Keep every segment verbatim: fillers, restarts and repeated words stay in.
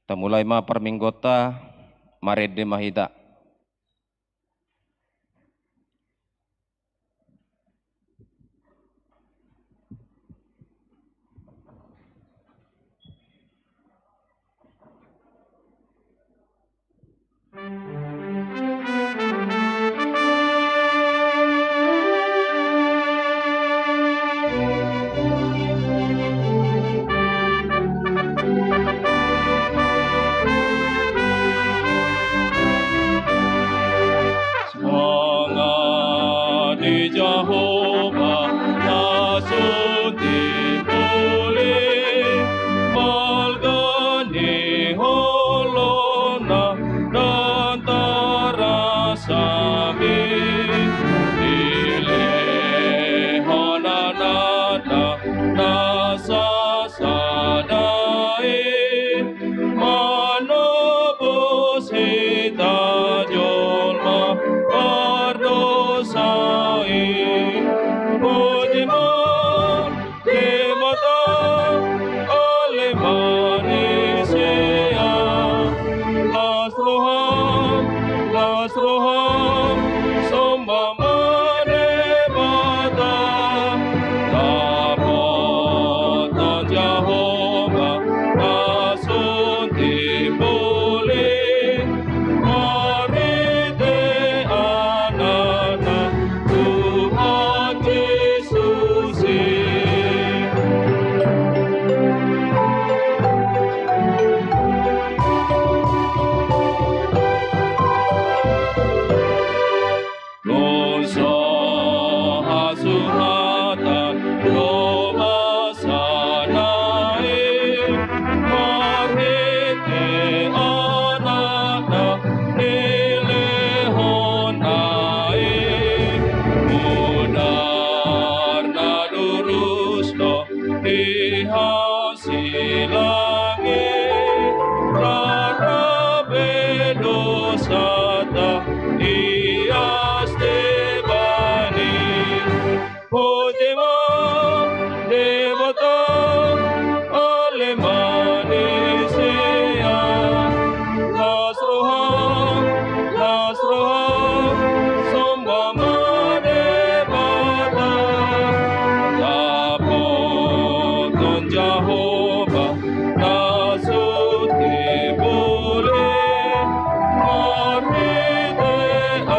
Tamulai ma parmingguonta, marende ma hita. Sanga ni Jahowa na so timbul i, balga ni holona ndang tarasa be. Dilehon Anakna na sasada i, manobus hita jolma pardosa i. Puji ma Debata, ale manisia. Las roham, las roham, somba ma Debata. Dapotan Jahowa na so timbul i, marhite Anakna Tuhan Jesus i. Dosa, hasuhatan, do basana i, marhite Anakna nilehonna i. Mudar na durus do di hasilang i, rara pe dosanta ias Debata i. Puji ma Debata, ale manisia. Las roham, las roham, somba ma Debata. Dapotan Jahowa na so timbul i, marhite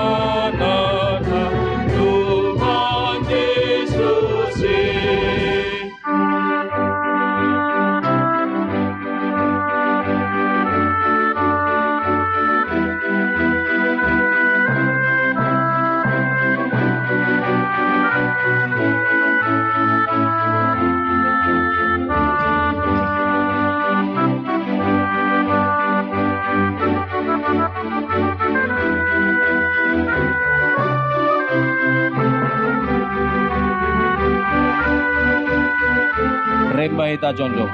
Anakna Tuhan Jesus i. Rap ma hita jongjong.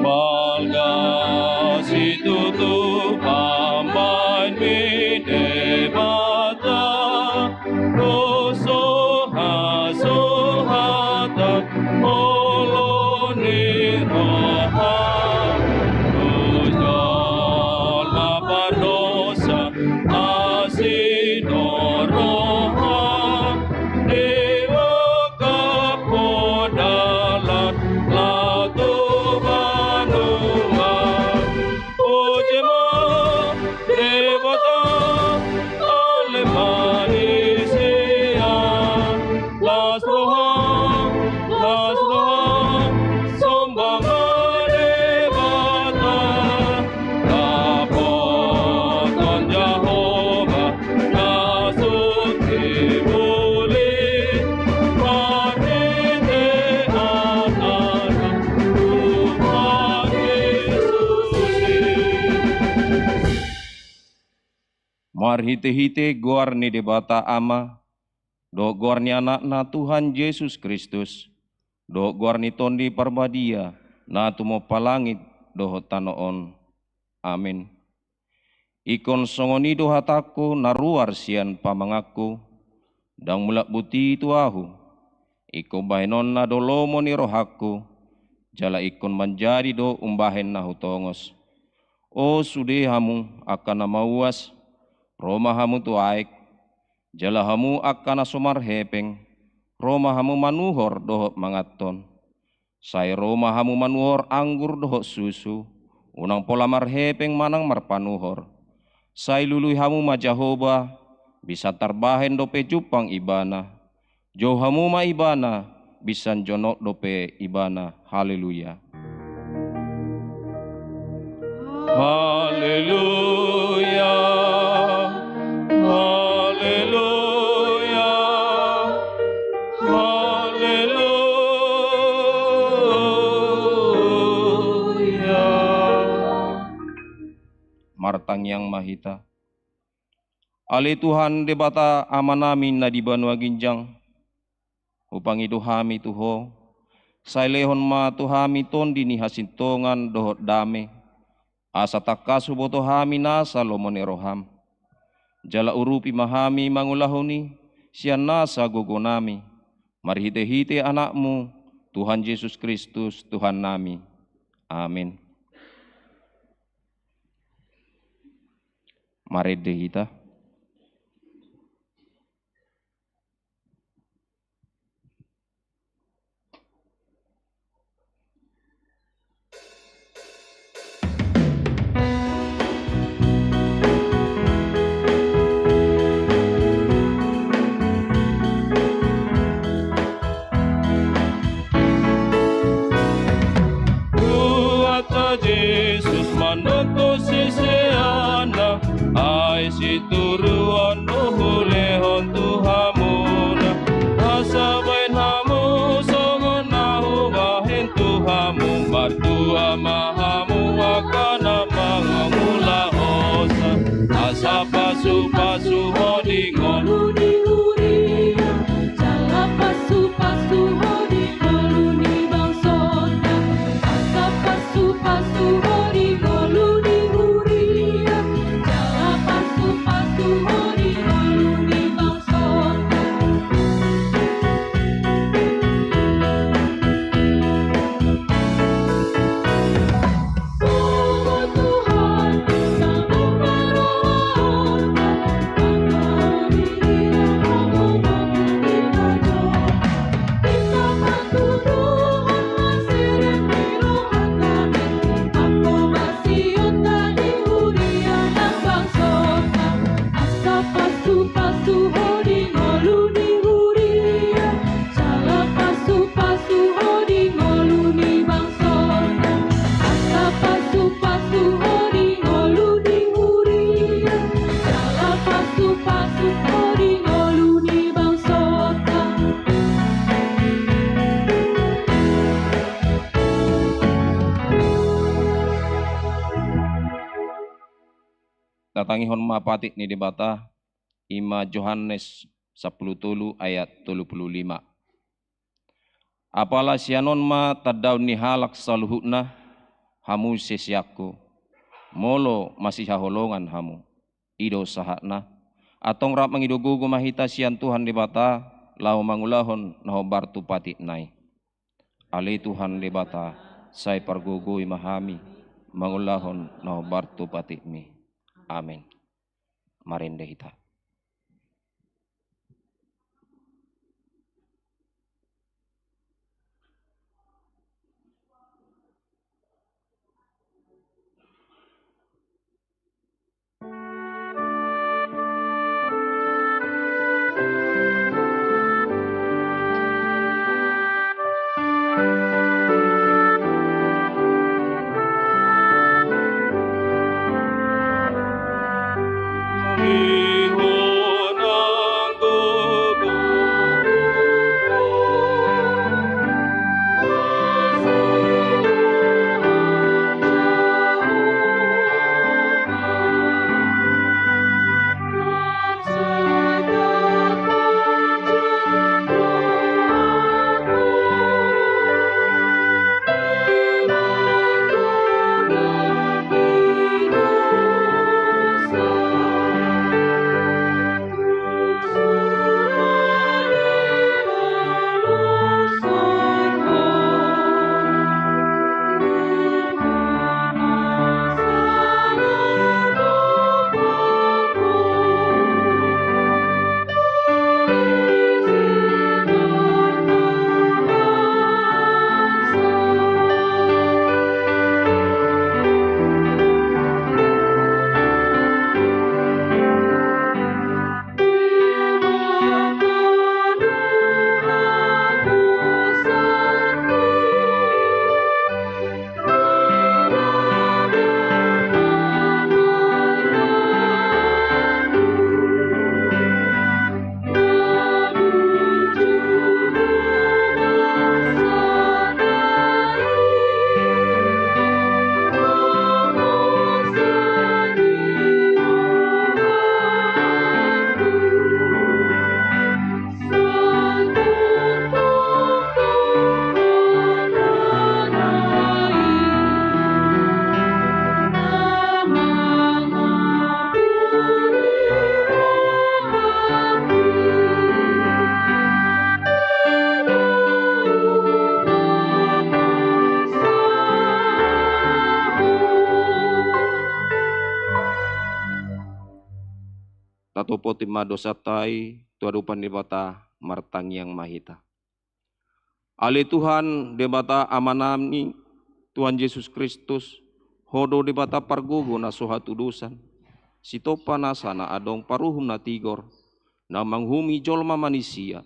Balga situtu pamain ni Debata, dosa, hasuhatan, olo ni roha. Tu jolma pardosa, asi do roha, dilangkap ho dalan laho tu banua. Puji ma Debata, ale manisia. Las roham, las roham, somba ma Debata. Marhite-hite goar ni Debata Ama, dohot goar ni Anakna Tuhan Jesus Kristus, dohot goar ni Tondi Parbadia, na tumompa langit dohot tano on. Amin. Ingkon songon i do hatangku na ruar sian pamanganku, ndang mulak boti tu ahu, ingkon bahenon na do lomo ni rohangku, jala ingkon manjadi do umbahen na hutongos. O sude hamu angka na mauas, ro ma hamu tu aek, jala hamu angka na so marhepeng, ro ma hamu manuhor dohot manganhon. Sai ro ma hamu manuhor anggur dohot susu, unang pola marhepeng manang marpanuhor. Sai lului hamu ma Jahowa, binsan tarbahen dope jumpang Ibana. Jou hamu ma Ibana, binsan jonok dope Ibana. Haleluya. Haleluya, haleluya, haleluya. Martangiang ma hita. Ale Tuhan Debata Amanami na di banua ginjang, hupangido hami tu Ho, sai lehon ma tu hami tondi ni hasintongan dohot dame, asa tangkas huboto hami nasa lomo ni roham. Jala urupi ma hami mangulahon i sian nasa gogonami, marhite-hite Anakmu, Tuhan Jesus Kristus, Tuhannami. Amin. Marende hita. Tuhanta Jesus mandokhon siseanna, ai situruon do hulehon tu hamuna. Asa bahen hamu songon na hubahen tu hamu, martua ma hamu angka na mangulahonsa. Asa pasu-pasu Ho di ngolu ni huria, jala pasu-pasu Ho di ngolu ni bangsonta. Asa pasu-pasu Ho di ngolu ni huria, jala pasu-pasu Ho di ngolu ni bangsonta. Asa pasu-pasu Ho di ngolu ni huria, jala pasu-pasu Ho di ngolu ni bangsonta. Asa pasu-pasu Ho di ngolu ni huria, jala pasu-pasu Ho di ngolu ni bangsonta. Tatangihon ma patik ni Debata, i ma Johannes sampulu tolu ayat tolu pulu lima. Apala sian on ma tandaon ni halak saluhutna, hamu siseanku, molo masihaholongan hamu. I do sahatna. Antong rap mangido gogo ma hita sian Tuhan Debata, laho mangulahon na hombar tu patikna i. Ale Tuhan Debata, sai pargogoi ma hami mangulahon na hombar tu patikmi. Amin. Marende hita. Topoti ma dosanta i tu adopan Debata. Martangiang ma hita. Ale Tuhan Debata Amanami, Tuhan Jesus Kristus, Ho do Debata pargogo na so hatudosan, Sitompa nasa na adong paruhum na tigor, na manguhumi jolma manisia.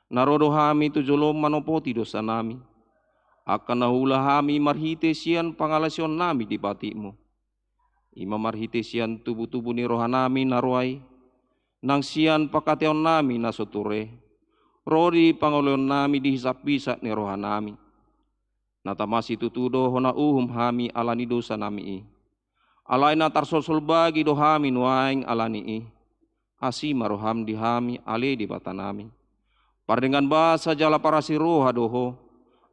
Na ro do hami tu joloM manopoti dosanami, angka na huula hami marhite sian pangalaosionnami di patikMu. I ma marhite sian tubutubu ni rohanami na ro ai, nang sian pangkataionnami na so ture, ro di pangoloionnami di hisaphisap ni rohanami. Na tama situtu do hona uhum hami ala ni dosanami i. Alai na tarsolsol bagi do hami nuaeng ala ni i. Asi ma roham di hami ale Debatanami. Pardenggan basa jala parasi roha do Ho,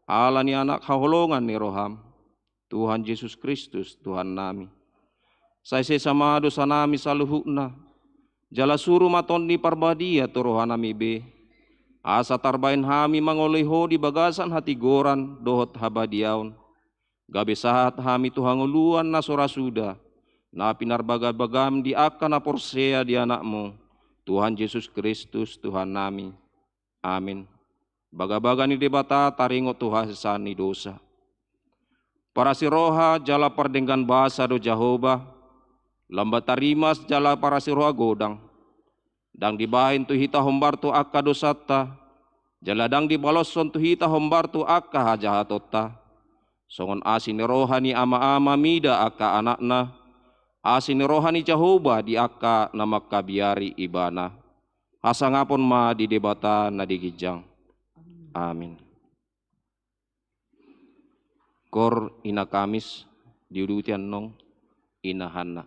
ala ni Anak haholongan ni roham, Tuhan Jesus Kristus Tuhannami. Sai sesa ma dosanami saluhutna, jala suru ma Tondi Parbadia tu rohanami be, asa tarbahen hami mangoloi Ho di bagasan hatigoran dohot habadiaon, gabe sahat hami tu hangoluan na so ra suda, na pinarbagabagam di angka na porsea di AnakMu, Tuhan Jesus Kristus Tuhannami. Amin. Bagabaga ni Debata taringot tu hasesaan ni dosa. Parasi roha jala pardenggan basa do Jahowa, lambat tarimas jala parasi roha godang. Ndang dibahen tu hita hombar tu angka dosanta, jala ndang dibaloshon tu hita hombar tu angka hajahatonta. Songon asi ni roha ni ama-ama mida angka anakna, asi ni roha ni Jahowa di angka na mangkabiari ibana. Hasangapon ma di Debata na di ginjang. Amin. Gor Ina Kamis, diuduti annon Ina Hanna.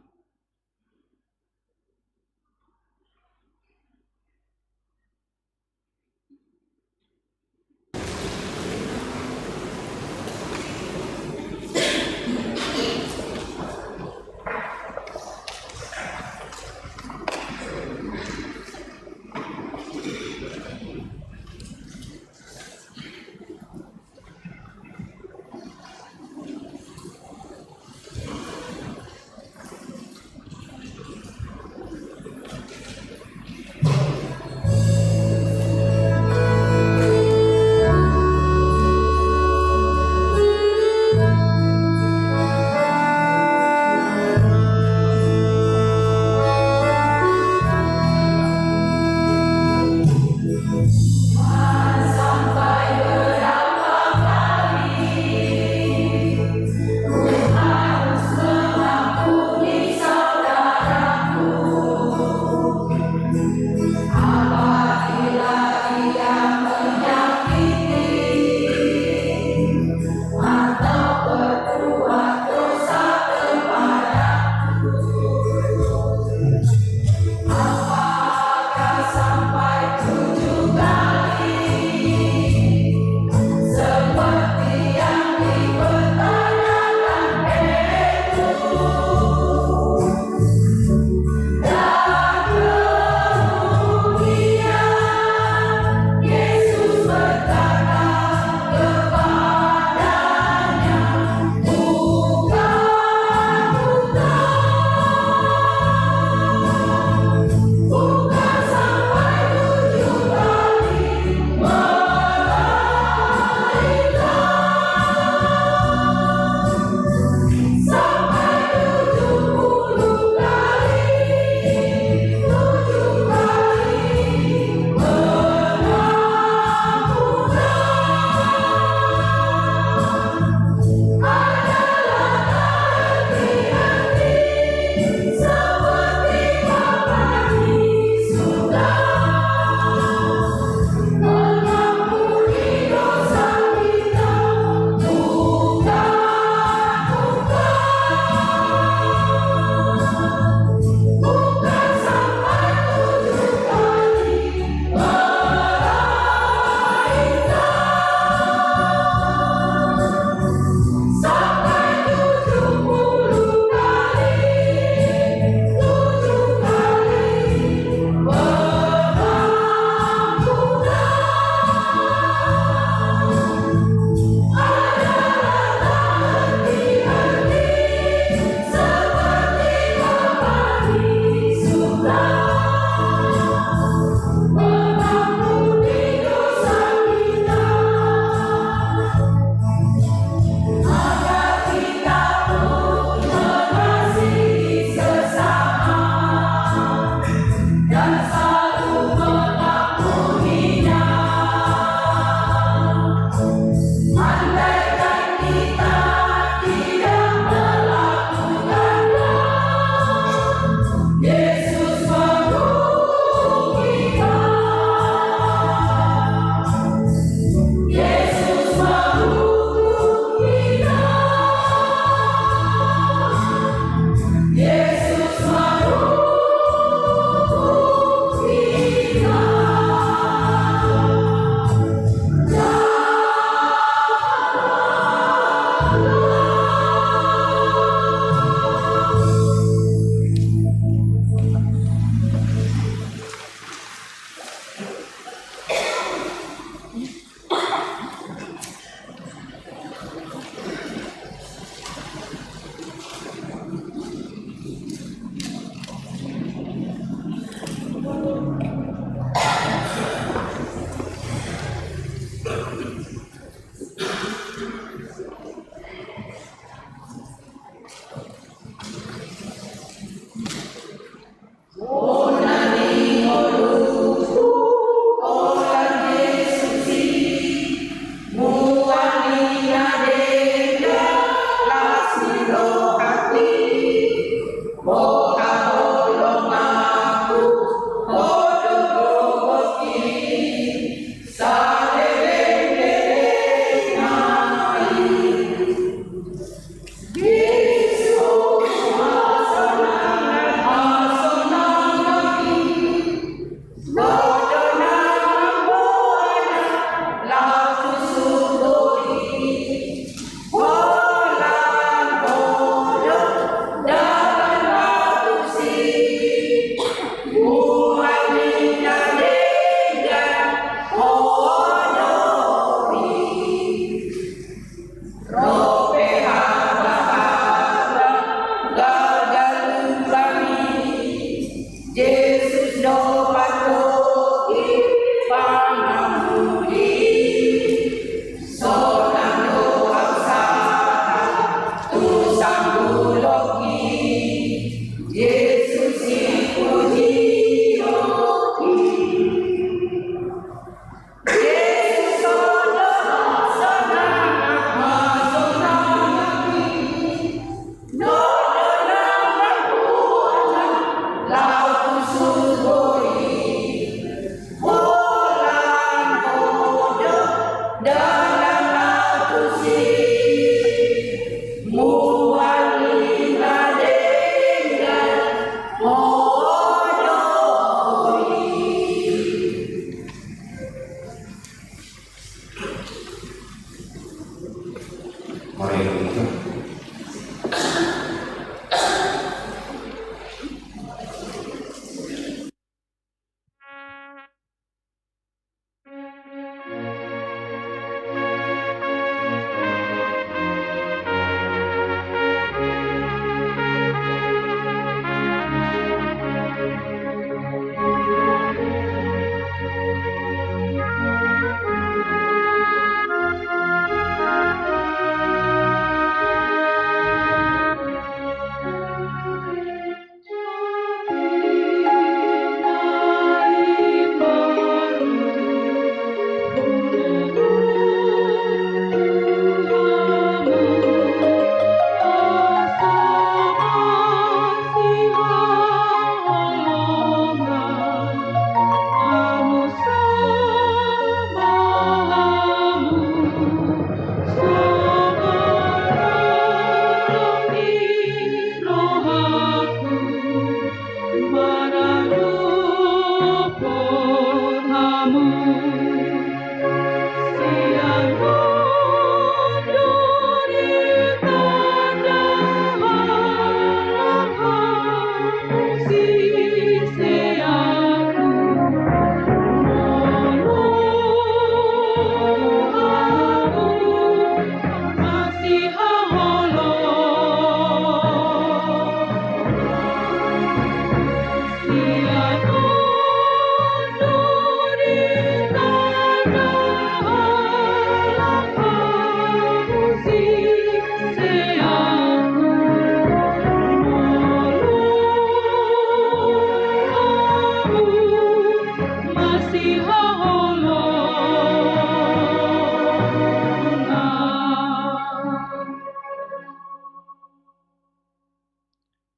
Mari kita.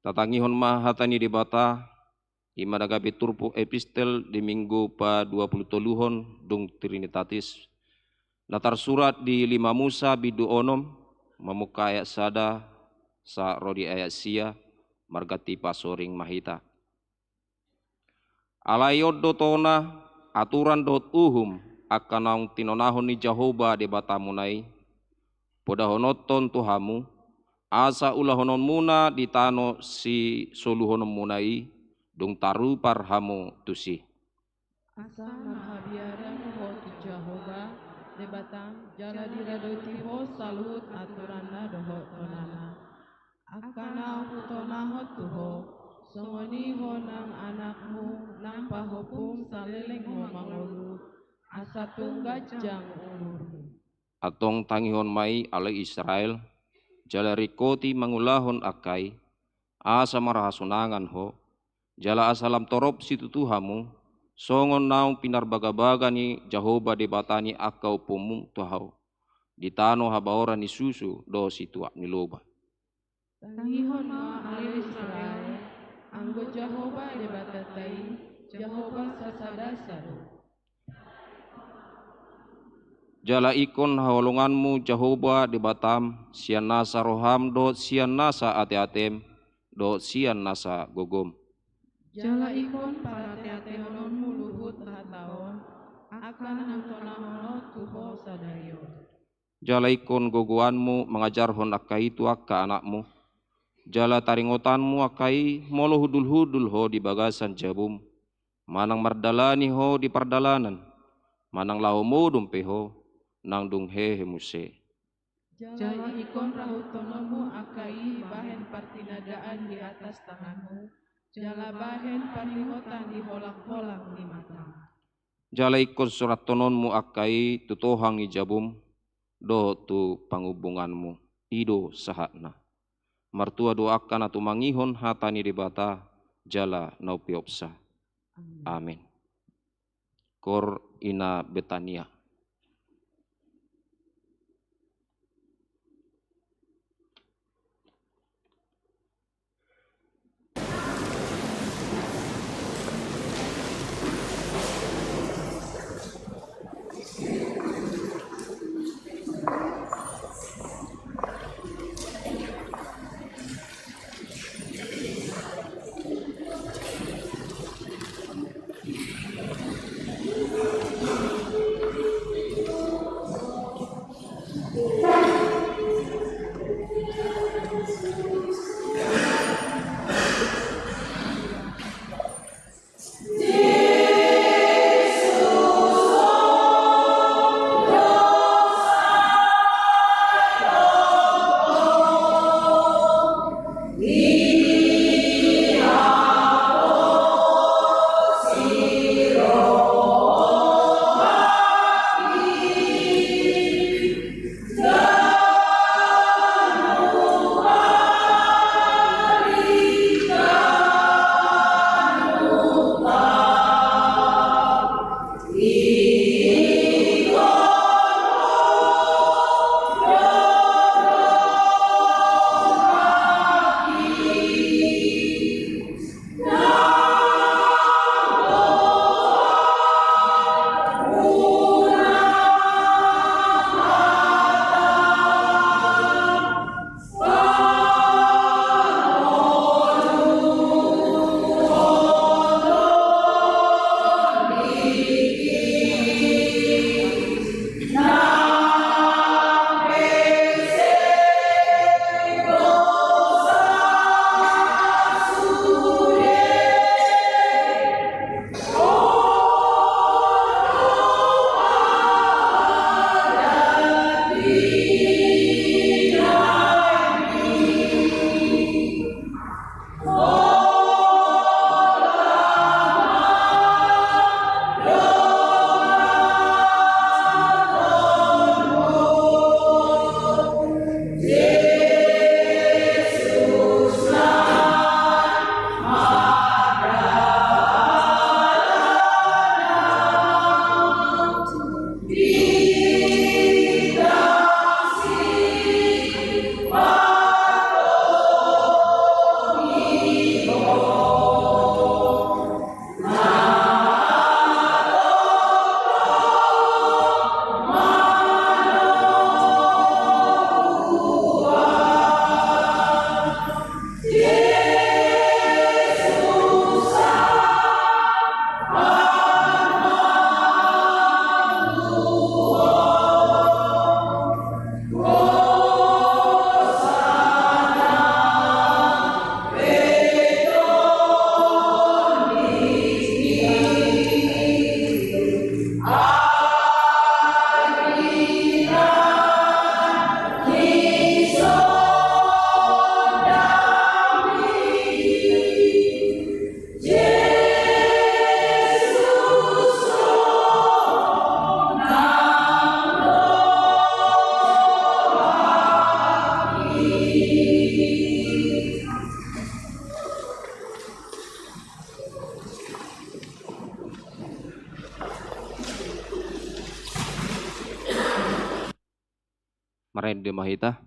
Tatangihon ma hata ni Debata, i ma na gabe turpuk epistel di Minggu pa dua pulu toluhon dung Trinitatis, na tarsurat di lima Musa bindu onom, mamungka ayat sada, sahat ro di ayat sia, marganti pasoring ma hita. Alai on do tona, aturan dohot uhum, angka naung tinonahon ni Jahowa Debatamuna i, podahononhon tu hamu, asa ulahononmuna di tano sisoluhononmuna i, dung tarupar hamu tusi. Asa marhabiaran ho tu Jahowa, Debatam, jala diradoti ho saluhut aturanna dohot tonana. Angka na hutonahon tu ho, songon i ho nang anakmu, nang pahompum saleleng ho mangolu, asa tung ganjang umurmu. Antong tangihon ma i ale Israel, jala ringkoti mangulahon angka i, asa marhasunangan ho, jala asa lam torop situtu hamu, songon naung pinarbagabaga ni Jahowa Debata ni angka ompunmu tu ho, di tano habaoran ni susu dohot situak ni loba. Tangihon ma ale Israel, anggo Jahowa Debatanta i, Jahowa sasada-sada do. Jala ingkon haholonganmu Jahowa Debatam, sian nasa roham dohot sian nasa ateatem, dohot sian nasa gogom. Jala ingkon parateatehononmu luhut hata on, angka na hutonahon on tu ho sadari on. Jala ingkon gogoanmu mangajarhon angka i tu angka anakmu. Jala taringotanmu angka i molo hundulhundul ho di bagasan jabum, manang mardalani ho di pardalanan, manang laho modom pe ho, nang dung hehe muse. Jala ingkon rahuthononmu angka i bahen partinandaan di atas tanganmu, jala bahen parningotan di holangholang ni matam. Jala ingkon surathononmu angka i tu tohang ni jabum, dohot tu pangumbunganmu, i do sahatna. Martua do angka na tumangihon hata ni Debata, jala na umpeopsa. Amin. Amin. Koor ina Betania. Ende ma hita.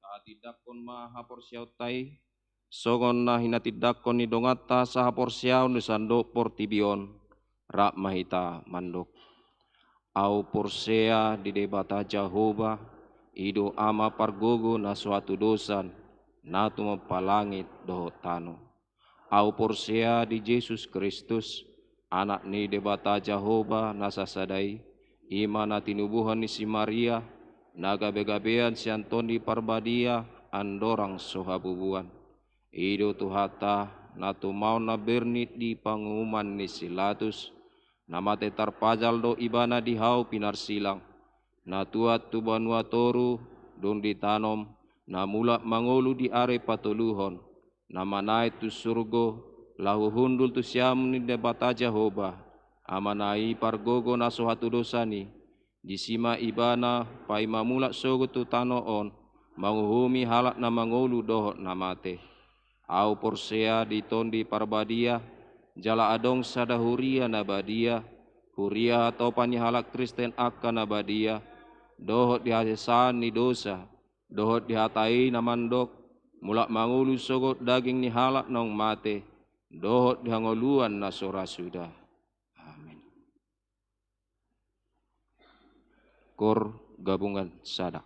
Tahatindangkon ma haporseaonta i, songon na hinatindangkon ni donganta sahaporseaon di sandok portibi on, rap ma hita mandok. Ahu porsea di Debata Jahowa, i do Ama pargogo na so hatudosan, na tumompa langit dohot tano. Ahu porsea di Jesus Kristus, Anak ni Debata Jahowa na sasada i, i ma na tinubuhon ni si Maria, na gabegabean sian Tondi Parbadia, andorang so habubuan. I do Tuhanta, na tumaon na bernit di panguhuman ni si Latus, na mate tarpajal do Ibana di hau pinarsilang, na tuat tu banua toru, dung ditanom, na mulak mangolu di ari patoluhon, na manaek tu surgo, laho hundul tu siamun ni Debata Jahowa, Amana i pargogo na so hatudosan i, disi ma Ibana paima mulak sogot tu tano on, manguhumi halak na mangolu dohot na mate. Ahu porsea di Tondi Parbadia, jala adong sada huria na badia, huria hatopan ni halak Kristen angka na badia, dohot di hasesaan ni dosa, dohot di hata i na mandok, mulak mangolu sogot daging ni halak naung mate, dohot di hangoluan na so ra suda. Amin. Kor gabungan sada.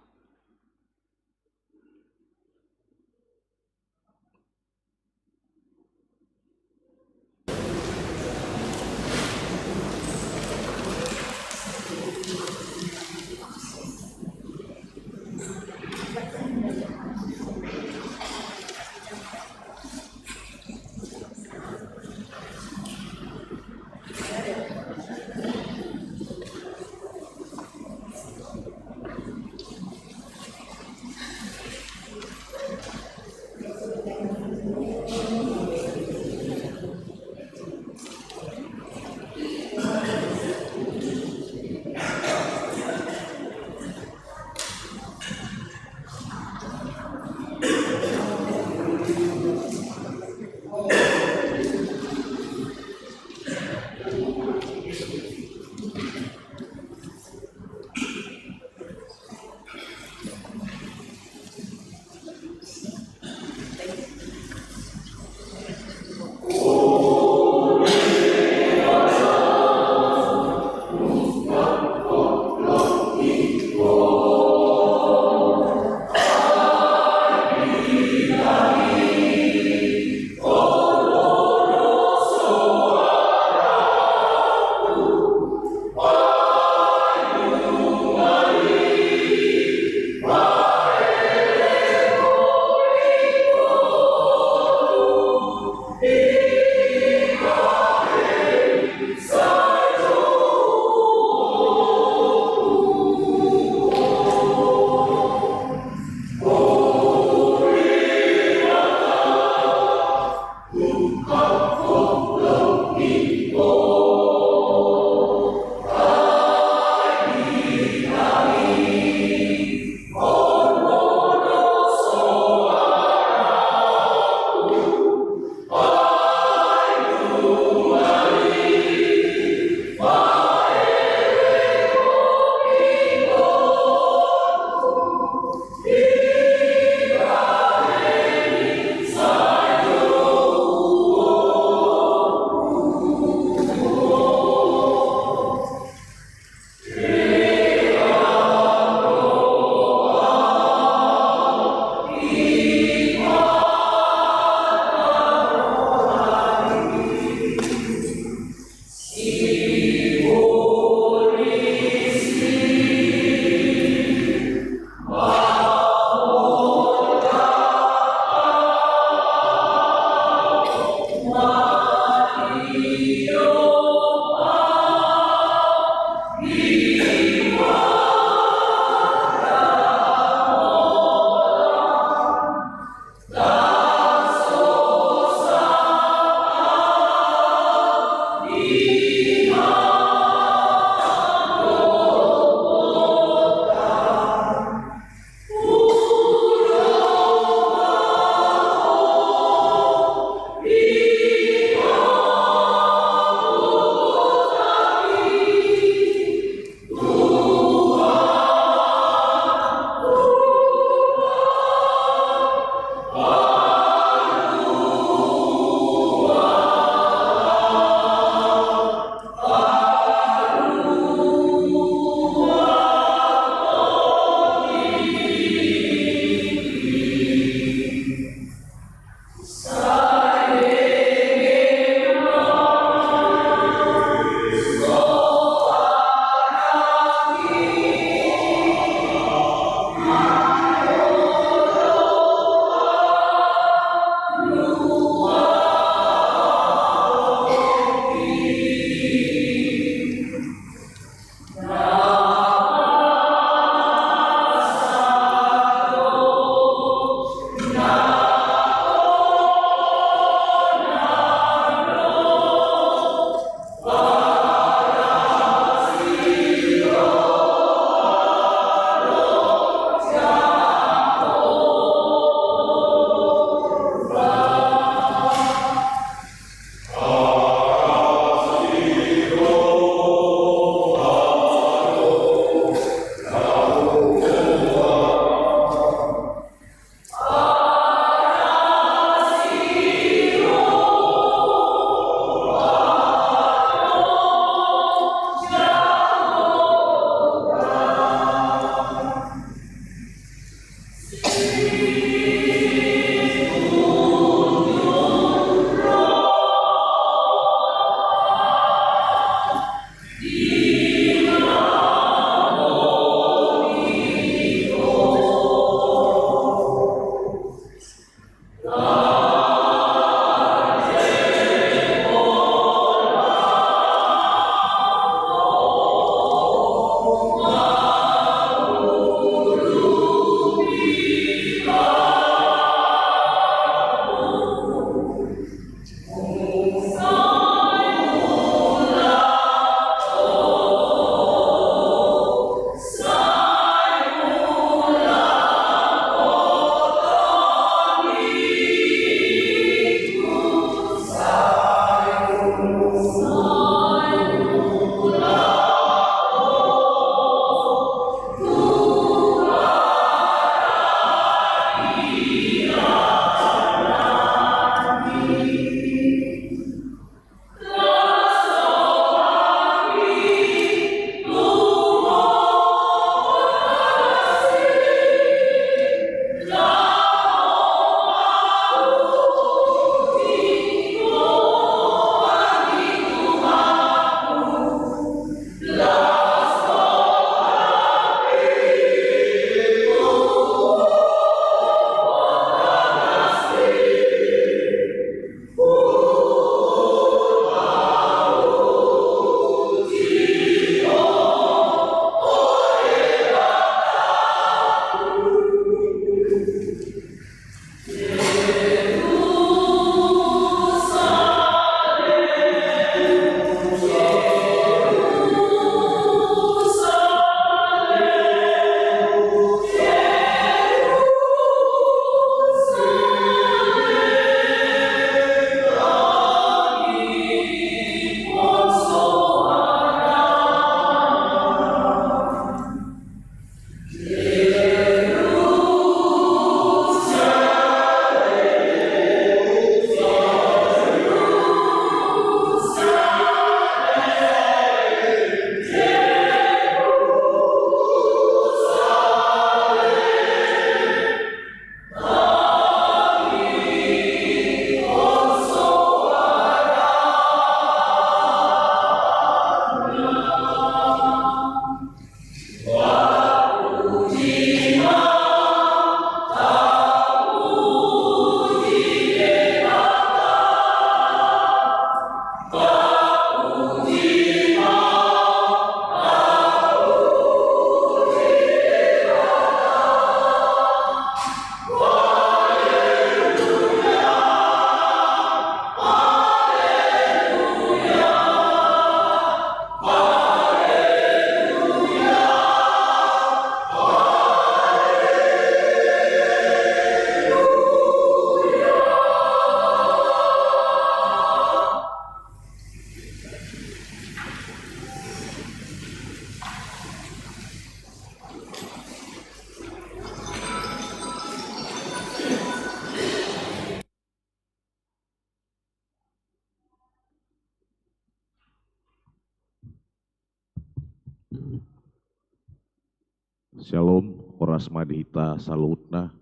Syalom, horas ma di hita saluhutna.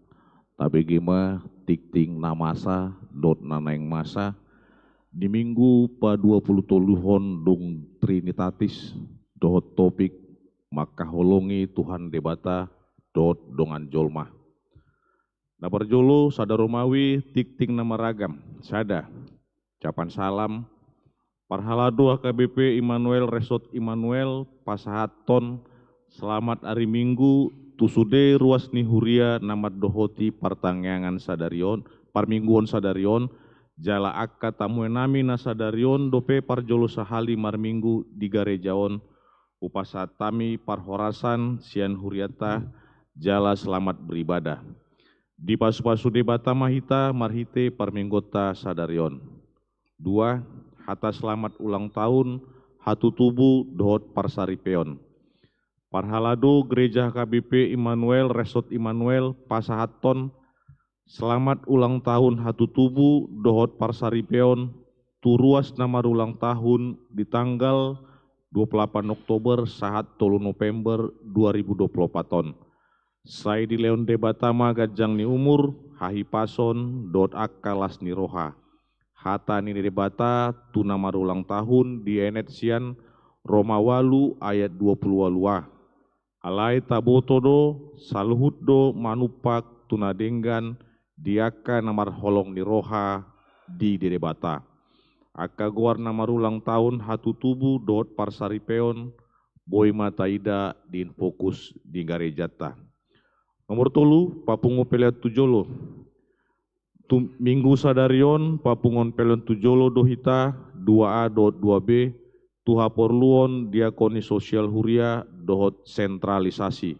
Tabege ma tingting na masa dohot na naeng masa di minggu paduapuluh toluhon dung Trinitatis dohot topik mangkaholongi Tuhan Debata dohot dongan jolma. Na parjolo, sada Romawi, tingting na maragam. Sada, ucapan salam. Parhalado H K B P Immanuel Resort Immanuel pasahathon selamat ari Minggu tu sude ruas ni huria na mandohoti partangiangan sadari on, parmingguon sadari on, jala angka tamuenami na sadari on dope parjolo sahali marminggu di gareja on, hupasahat hami parhorasan sian hurianta jala selamat beribadah. Dipasupasu Debata ma hita marhite parmingguonta sadari on. Dua, hata selamat ulang tahun hatutubu dohot parsaripeon. Parhalado Gereja H K B P Immanuel Resort Immanuel pasahathon selamat ulang tahun hatutubu dohot parsaripeon tu ruas na marulang tahun di tanggal dua puluh delapan Oktober sahat tolu November dua ribu dua puluh opat on. Sai dilehon Debata ma ganjang ni umur, hahipason dohot angka las ni roha. Hata ni Debata tu na marulang tahun dienet sian Roma ualu ayat dua puluh ualu a. Alai taboto do, saluhut do manumpak tu na denggan di angka na marholong ni roha di Debata. Angka goar na marulang tahun hatutubu dohot parsaripeon boi ma taida di In Fokus di garejanta. Nomor tolu, papungu pelean tu jolo. Tu minggu sadari on papunguon pelean tu jolo do hita dua A dohot dua B tu haporluon diakoni sosial huria dohot sentralisasi.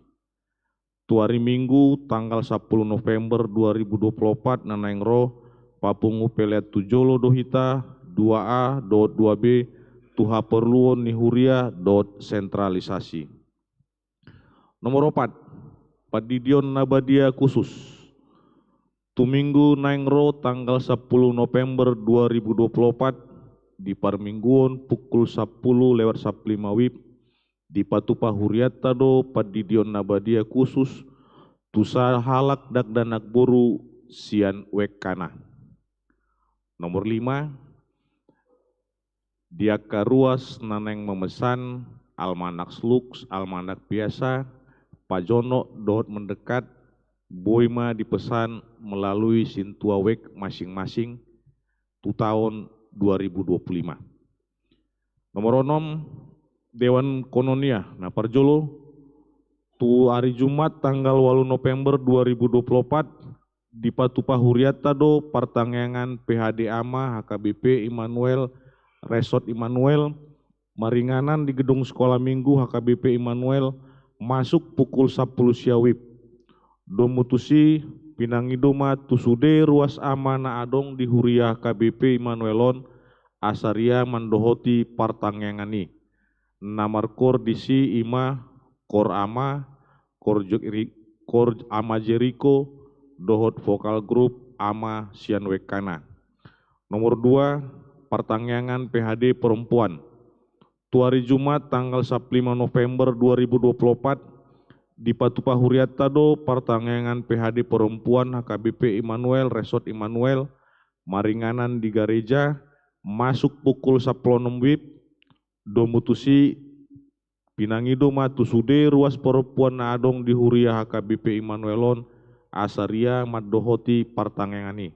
Tu ari Minggu tanggal sampulu November dua ribu dua puluh opat na naeng ro, papungu pelean tu jolo do hita dua A dohot dua B tu haporluon ni huria dohot sentralisasi. Nomor opat, pandidion na badia khusus. Tu Minggu naeng ro tanggal sampulu November dua ribu dua puluh opat, di parmingguon pukul sampulu lewat sampulu lima wib, dipatupa hurianta do pandidion na badia khusus tu sahalak dakdanak boru sian U K K na. Nomor lima, di angka ruas na naeng memesan almanak Lux, almanak biasa, pajonok dohot mendekat, boi ma dipesan melalui sintua web masing-masing tu taon dua ribu dua puluh lima. Nomor onom, Dewan Koinonia na parjolo, tu ari Jumat tanggal ualu November dua ribu dua puluh opat, dipatupa hurianta do partangiangan P H D Ama H K B P Immanuel Resort Immanuel, maringanan di gedung Sekolah Minggu H K B P Immanuel, masuk pukul sampulu sia wib. Domu tusi, pinangido ma tu sude ruas ama na adong di huria H K B P Immanuel on, asa ria mandohoti partangiangan i. Na markoor disi i ma koor ama, koor Jeri-, koor ama Jeriko, dohot vokal grup ama sian U K K na. Nomor dua, partangiangan P H D perempuan. Tu ari Jumat tanggal sampulu lima November dua ribu dua puluh opat, dipatupa hurianta do partangiangan P H D perempuan H K B P Immanuel Resort Immanuel, maringanan di gareja, masuk pukul sampulu onom wib. Domu tusi, pinangido ma tu sude ruas perempuan na adong di huria H K B P Immanuel on, asa ria mandohoti partangiangan i.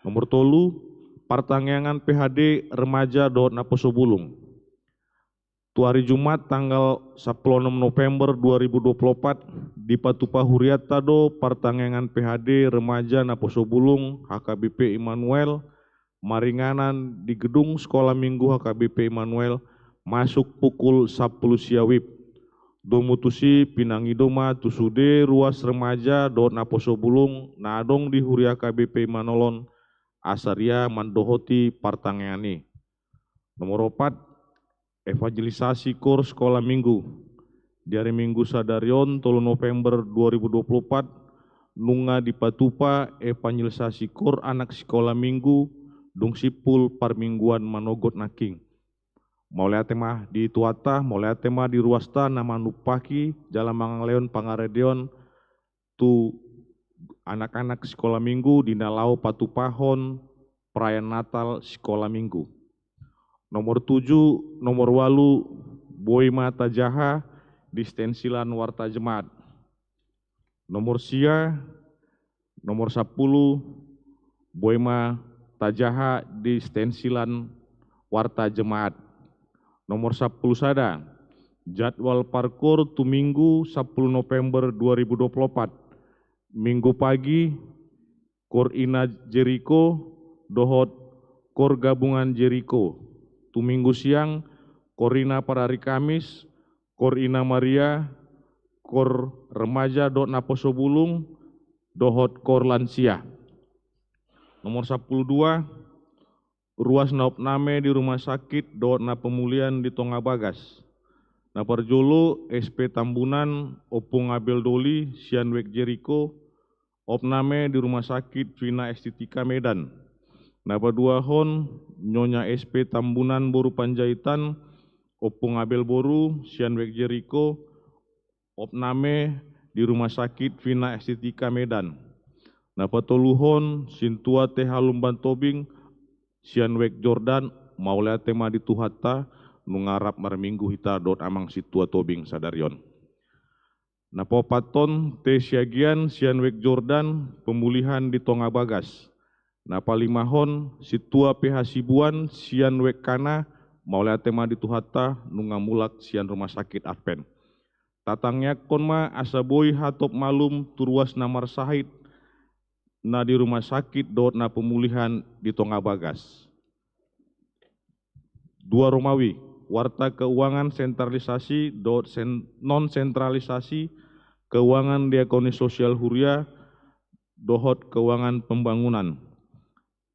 Nomor tolu, partangiangan P H D remaja dohot naposo bulung. Tu ari Jumat tanggal sampulu onom November dua ribu dua puluh opat, dipatupa hurianta do partangiangan P H D remaja naposo bulung H K B P Immanuel, maringanan di gedung Sekolah Minggu H K B P Immanuel, masuk pukul sampulu sia wib. Domu tusi, pinangido ma tu sude ruas remaja dohot naposo bulung na adong di huria H K B P Immanuel on, asa ria mandohoti partangiangan i. Nomor opat, evangelisasi koor Sekolah Minggu. Di ari Minggu sadari on, tolu November dua ribu dua puluh opat, nunga dipatupa evangelisasi koor anak Sekolah Minggu, dung simpul parmingguan manogot nangkin. Mauliate ma di Tuhanta, mauliate ma di ruasta na manumpahi jala mangalehon pangaradeon tu anak-anak sikola minggu di na laho patupahon perayaan Natal sikola minggu. Nomor tujuh, nomor ualu, boi ma tajaha di stensilan Warta Jemaat. Nomor sia, nomor sampulu, boi ma tajaha di stensilan Warta Jemaat. Nomor sampulu sada, jadwal parkoor tu Minggu sampulu November dua ribu dua puluh opat. Minggu pagi, Koor Ina Jeriko dohot Koor Gabungan Jeriko. Tu Minggu siang, Koor Ina Parari Kamis, Koor Ina Maria, Koor Remaja dohot Naposo Bulung, dohot Koor Lansia. Nomor sampulu dua, ruas na opname di rumah sakit dohot na pemulihan di tonga bagas. Na parjolo, S P Tambunan, Ompung Abel Doli, sian Wijk Jeriko, opname di rumah sakit Vina Estetika Medan. Na paduahon, Nyonya S P Tambunan boru Panjaitan, Ompung Abel boru, sian Wijk Jeriko, opname di rumah sakit Vina Estetika Medan. Na patoluhon, Sintua T H Lumban Tobing, sian Wijk Jordan, mauliate ma di Tuhanta, nunga rap marminggu hita dohot amang Sintua Tobing sadari on. Na paopathon, T Siagian, sian Wijk Jordan, pemulihan di tonga bagas. Na palimahon, Sintua P H Sibuan, sian Wijk Kana, mauliate ma di Tuhanta, nunga mulak sian rumah sakit Advent. Tatangiangkon ma asa boi hatop malum tu ruas na marsahit, na di rumah sakit dohot na pemulihan di tonga bagas. Dua Romawi, warta keuangan sentralisasi dohot sen-, non sentralisasi, keuangan diakoni sosial huria, dohot keuangan pembangunan.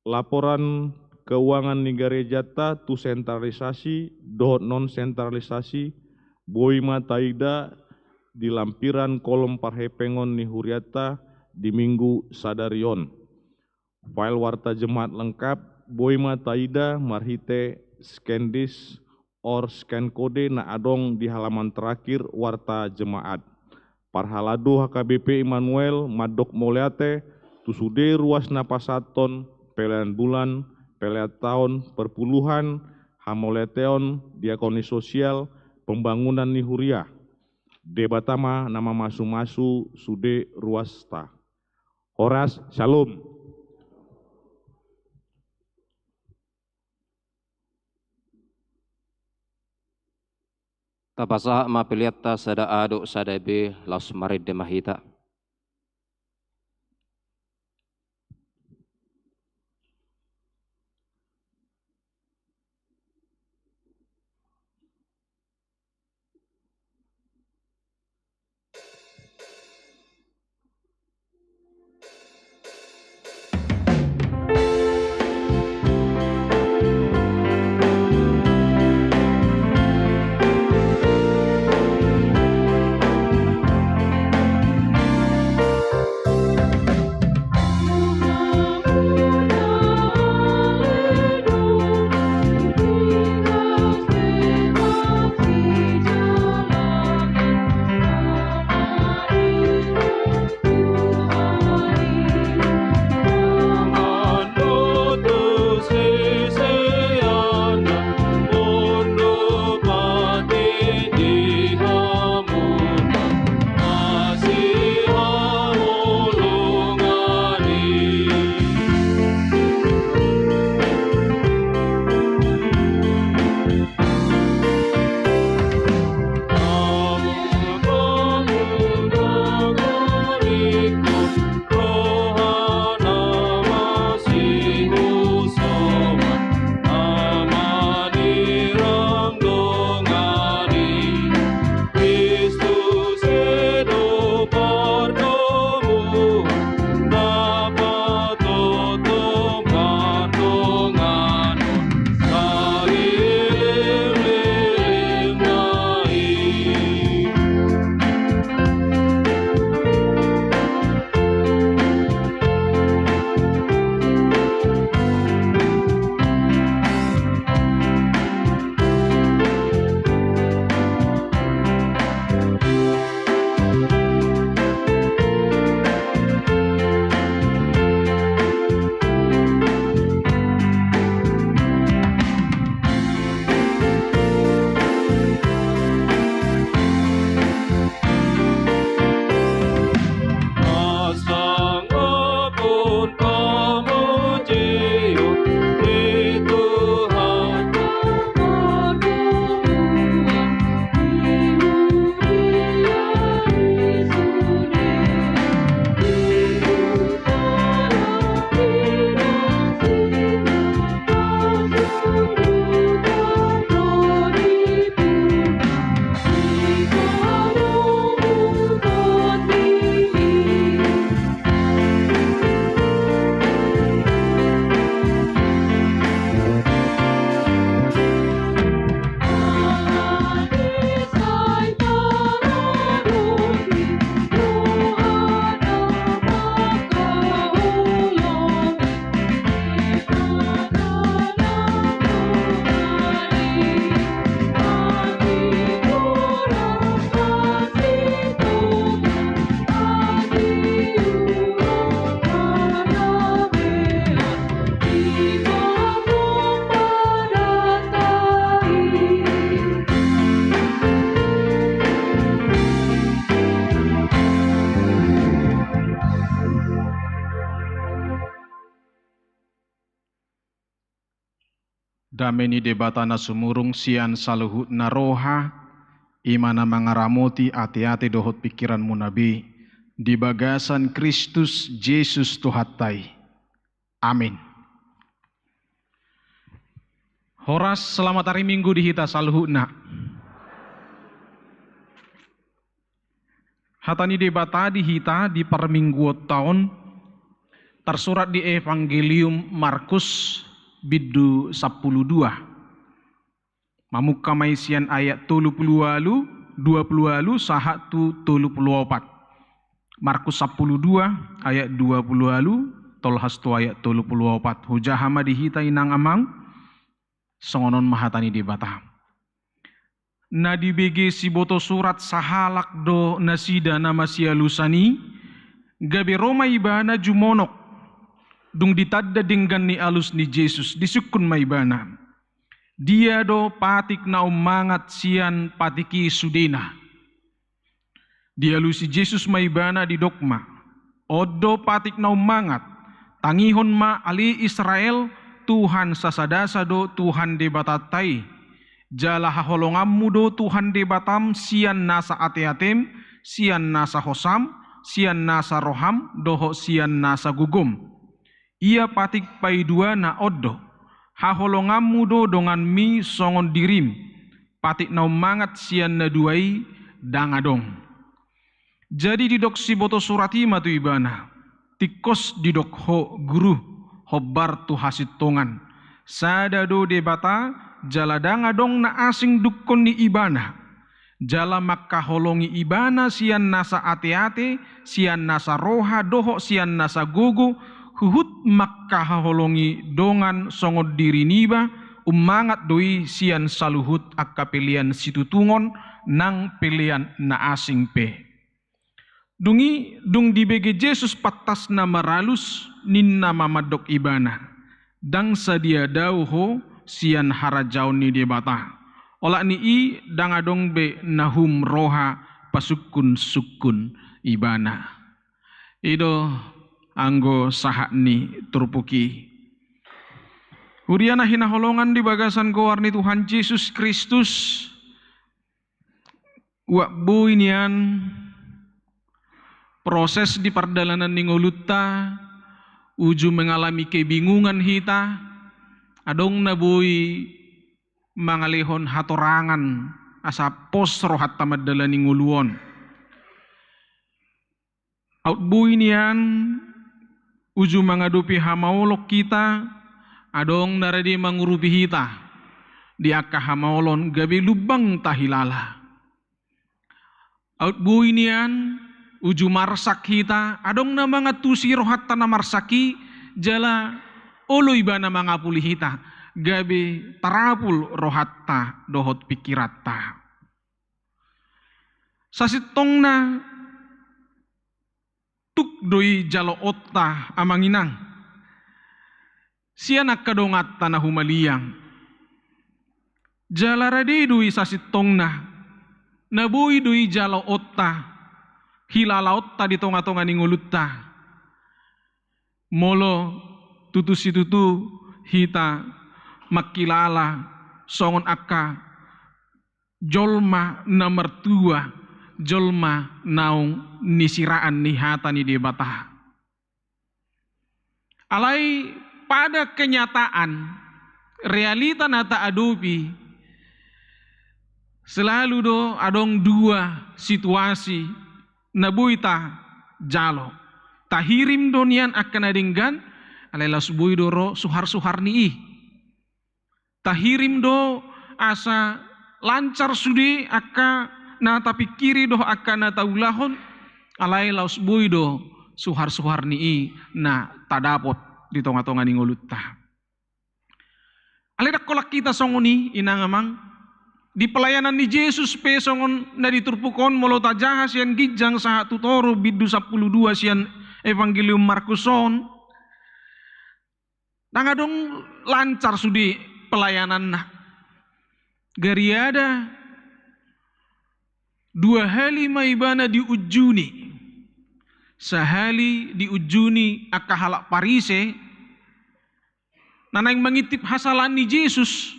Laporan keuangan ni garejanta tu sentralisasi dohot non sentralisasi, boi ma taida di lampiran kolom parhepengon ni hurianta di minggu sadari on. File warta jemaat lengkap, boi ma taida marhite scandisk or scan code na adong di halaman terakhir warta jemaat. Parhalado H K B P Immanuel mandok mauliate tu sude ruas na pasahathon pelean bulan, pelean taon, perpuluhan, hamauliateon, diakoni sosial, pembangunan ni huria. Debata ma na mamasumasu sude ruasta. Horas, syalom. Tapasahat ma peleanta sada A dohot sada B, laos marende ma hita. Dame ni Debata na sumurung sian saluhutna roha, i ma na mangaramoti ateate dohot pingkiranmuna be, di bagasan Kristus Jesus Tuhanta i. Amin. Horas, selamat hari Minggu di hita saluhutna. Hata ni Debata di hita di parmingguonta on tarsurat di Evangelium Markus bindu sampulu dua. Mamungka ma i sian ayat tolu pulu ualu, dua pulu ualu sahat tu tolu pulu opat. Markus sampulu dua ayat dua pulu ualu tolhas tu ayat tolu pulu opat. Hujaha ma di hita, inang amang. Songon on ma hata ni Debata. Na dibege siboto surat sahalak do nasida na masialusan i, gabe ro ma ibana jumonok. Dung ditanda denggan ni alus ni Jesus, disungkun ma ibana: Dia do patik na ummangat sian patik i sudena? Dialusi Jesus ma ibana, didok ma: On do patik na ummangat. Tangihon ma, ale Israel, Tuhan sasadasa do Tuhan Debatanta i. Jala haholonganmu do Tuhan Debatam sian nasa ateatem, sian nasa hosam, sian nasa roham, dohot sian nasa gogom. Ia patik paiduana on do. Haholonganmu do donganmi songon dirim. Patik na ummangat sian na dua i ndang adong. Jadi didok siboto surat i ma tu ibana: Tingkos didok ho, Guru, hombar tu hasintongan. Sada do Debata, jala ndang adong na asing dungkon ni Ibana. Jala mangkaholongi Ibana sian nasa ateate, sian nasa roha, dohot sian nasa gogo, huhut mangkahaholongi dongan songon diri niba, ummangat do i sian saluhut angka pelean situtungon nang pelean na asing pe. Dung i, dung dibege Jesus pantasna maralus, ninna ma mandok ibana: Ndang sadia dao ho sian harajaon ni Debata. Olat ni i ndang adong be na hum roha pasungkunsungkun ibana. I do anggo sahat ni turpuk i. Huria na hinaholongan di bagasan goar ni Tuhan Jesus Kristus, uap boi nian proses di pardalanan ni ngolunta, uju mengalami kebingungan hita, adong na boi mangalehon hatorangan asa pos rohanta mandalani ngolu on. Aut boi nian uju mangadopi hamaolon hita, adong na rade mangurupi hita di angka hamaolon gabe lumbang tahilala. Aut boi nian uju marsak hita, adong na mangantusi rohanta na marsak i, jala olo ibana mangapuli hita, gabe tarapul rohanta dohot pingkiranta. Sasintongna tuk do i jaloonta, amang inang, sian angka donganta na humaliang. Jala rade do i sasintongna, na boi do i jaloonta, hilalaonta di tongatonga ni ngolunta. Molo tutu situtu hita mangkilala songon angka jolma na martua, jolma naung nisiraan ni hata ni Debata. Alai pada kenyataan, realita na taadopi, selalu do adong dua situasi na boi tajalo. Tahirim do nian angka na denggan, alai laos boi do ro suharsuhar ni i. Tahirim do asa lancar sude angka na tapingkiri dohot angka na taulahon, alai laos boi do suharsuhar ni i na tadapot di tongatonga ni ngolunta. Alai ndang holan hita songon i, inang amang. Di pelayanan ni Jesus pe songon na di turpuk on, molo tajaha sian ginjang sahat tu toru bindu sampulu dua sian Evangelium Markus on, ndang adong lancar sude pelayananna. Gariada dua hali ma ibana diunjuni. Sahali diunjuni angka halak Parise, na naeng mangintip hasalaan ni Jesus,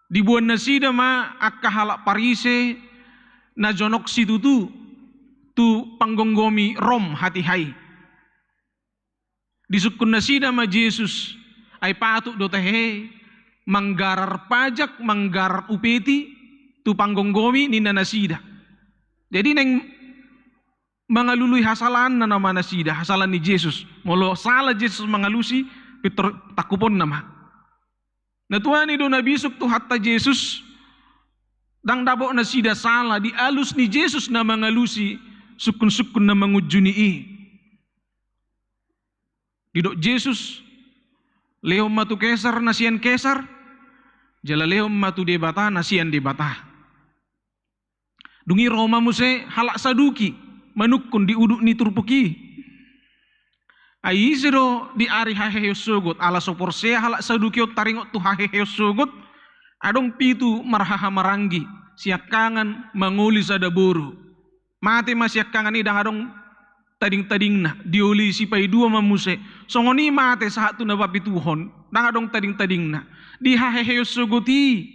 diboan nasida ma angka halak Parise na jonok situtu tu panggomgomi Rom hatiha i. Disungkun nasida ma Jesus, ai patut do tahe manggarar pajak, manggarar upeti tu panggomgomi, ninna nasida. Jadi naeng mangalului hasalaanna nama nasida, hasalaan ni Jesus. Molo sala Jesus mangalusi, pintor tangkuponna ma. Na tuani do na bisuk Tuhanta Jesus, ndang dapot nasida sala di alus ni Jesus na mangalusi sungkun-sungkun na mangunjuni i. Didok Jesus, lehon ma tu Kesar na sian Kesar, jala lehon ma tu Debata na sian Debata. Dung i ro ma muse halak Saduki manungkun di udut ni turpuk i. Ai ise do di ari haheheon sogot, ala so porsea halak Saduki on taringot tu haheheon sogot, adong pitu marhahamaranggi, siangkangan mangoli sada boru. Mate ma siangkangan i, ndang adong tadingtadingna, dioli sipaidua ma muse. Songon i mate sahat tu na papituhon, ndang adong tadingtadingna. Di haheheon sogot i,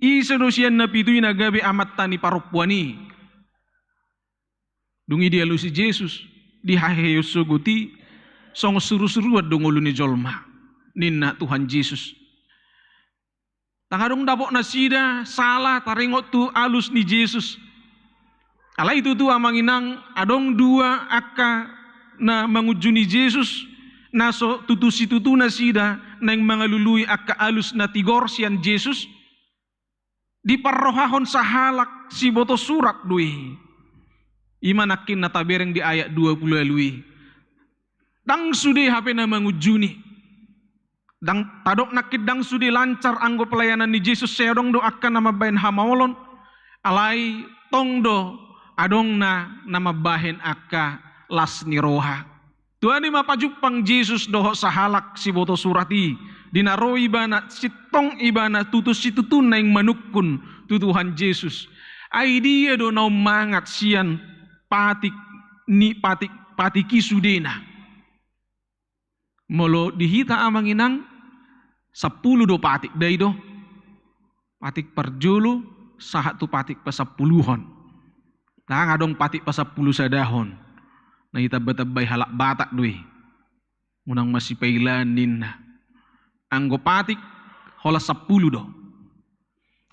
ise do sian na pitu i na gabe amanta ni parompuan i? Dung i dialusi Jesus, di haheheon sogot i, songon surusuruan do ngolu ni jolma, ninna Tuhan Jesus. Ndang adong dapot nasida sala taringot tu alus ni Jesus. Alai tutu amang inang, adong dua angka na mangunjuni Jesus, na so tutu situtu nasida naeng mangalului angka alus na tigor sian Jesus, diparrohahon sahalak siboto surat do i. I ma nangkin na tabereng di ayat dua pulu ualu i. Ndang sude hape na mangunjuni. Ndang, tadok nangkin ndang sude lancar anggo pelayanan ni Jesus, sai adong do angka na mambahen hamaolon, alai tong do adong na, na mambahen angka las ni roha. Tuani ma pajumpang Jesus dohot sahalak siboto surat i, di na ro ibana, sintong ibana tutu situtu naeng manungkun tu Tuhan Jesus. Ai dia do na ummangat sian patik ni patik, patik i sudena? Molo di hita amang inang, sampulu do patik, da i do. Patik parjolo sahat tu patik pasampuluhon. Ndang adong patik pasampulu sadahon. Na itambatambai halak Batak do i. Unang masipailaan ninna. Anggo patik holan sampulu do.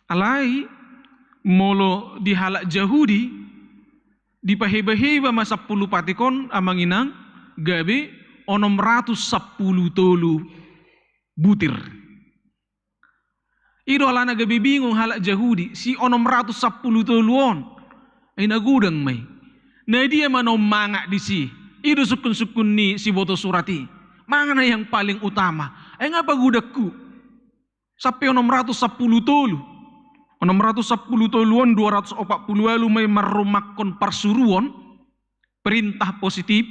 Alai molo di halak Jahudi, dipahebaheba ma sampulu patik on amang inang, gabe onom ratus sampulu tolu butir. I do alana gabe bingung halak Jahudi, si onom ratus sampulu tolu on, ai na godang ma i. Na dia ma na ummangat disi? I do sungkunsungkun ni siboto surat i. Mana yang paling utama? Ai nga pagodangku sampe onom ratus sampulu tolu? Onom ratus sampulu tolu on, dua ratus opat pulu ualu ma i marrumakkon parsuruon, perintah positif,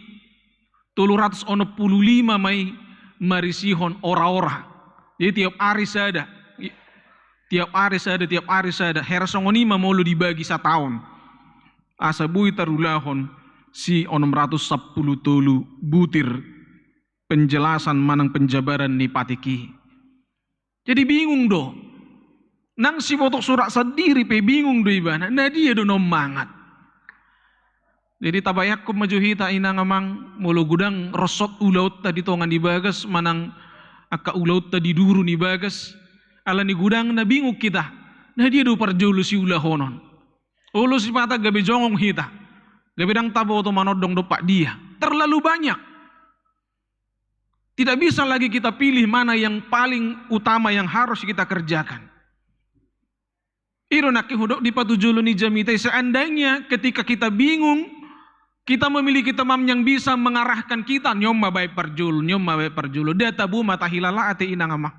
tolu ratus onom pulu lima ma i marisihon oraora. Jadi tiap ari sada, i-, tiap ari sada, tiap ari sada. Hera songon i ma molo dibagi sataon. Asa boi tarulahon si onom ratus sampulu tolu butir penjelasan manang penjabaran ni patik i. Jadi bingung do. Nang siboto surat sandiri pe bingung do ibana, na dia do na ummangat. Jadi tabayangkon ma jo hita inang amang, molo godang ronsot ulaonta di tonga ni bagas manang angka ulaonta di duru ni bagas, ala ni godangna bingung hita, na dia do parjolo siulahonon? Olo sipata gabe jongong hita, gabe ndang taboto manondong dompak dia. Terlalu banyak. Tidak bisa lagi kita pilih mana yang paling utama yang harus kita kerjakan. I do nangkin hudok di patujolo ni jamita i, seandainya ketika kita bingung, kita memiliki teman yang bisa mengarahkan kita, ni on ma baen parjolo, ni on ma baen parjolo, nda tabo ma tahilala ate inang amang.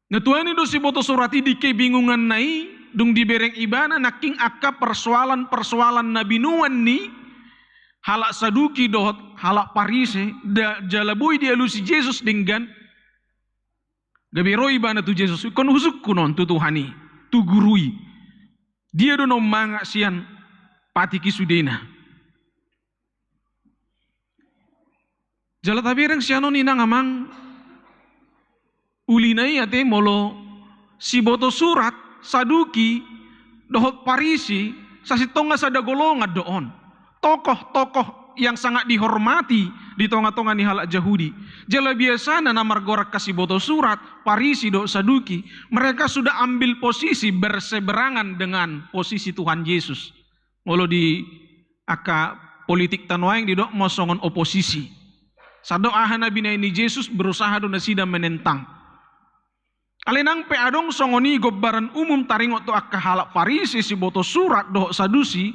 Na tuani do siboto surat i di kebingunganna i, dung dibereng ibana nangkin angka persoalan-persoalan na binoan ni halak Saduki dohot halak Parise, da-, jala boi dialusi Jesus denggan. Gabe ro ibana tu Jesus, ingkon husungkun on tu Tuhan i, tu guru i. Dia do na ummangat sian patik i sudena? Jala tabereng sian on inang amang, ulina i ate molo siboto surat, Saduki, dohot Parisi, sasintongna sada golongan do on. Tokoh-tokoh yang sangat dihormati di tonga-tonga ni halak Jahudi. Jala biasana na margoar angka siboto surat, Parisi dohot Saduki, mereka sudah ambil posisi berseberangan dengan posisi Tuhan Yesus. Molo di angka politik tano aeng didok ma songon oposisi. Sandok aha na binahen ni Jesus berusaha do nasida menentang. Alai nang pe adong songon i gombaran umum taringot tu angka halak Parisi, siboto surat dohot Sadusi,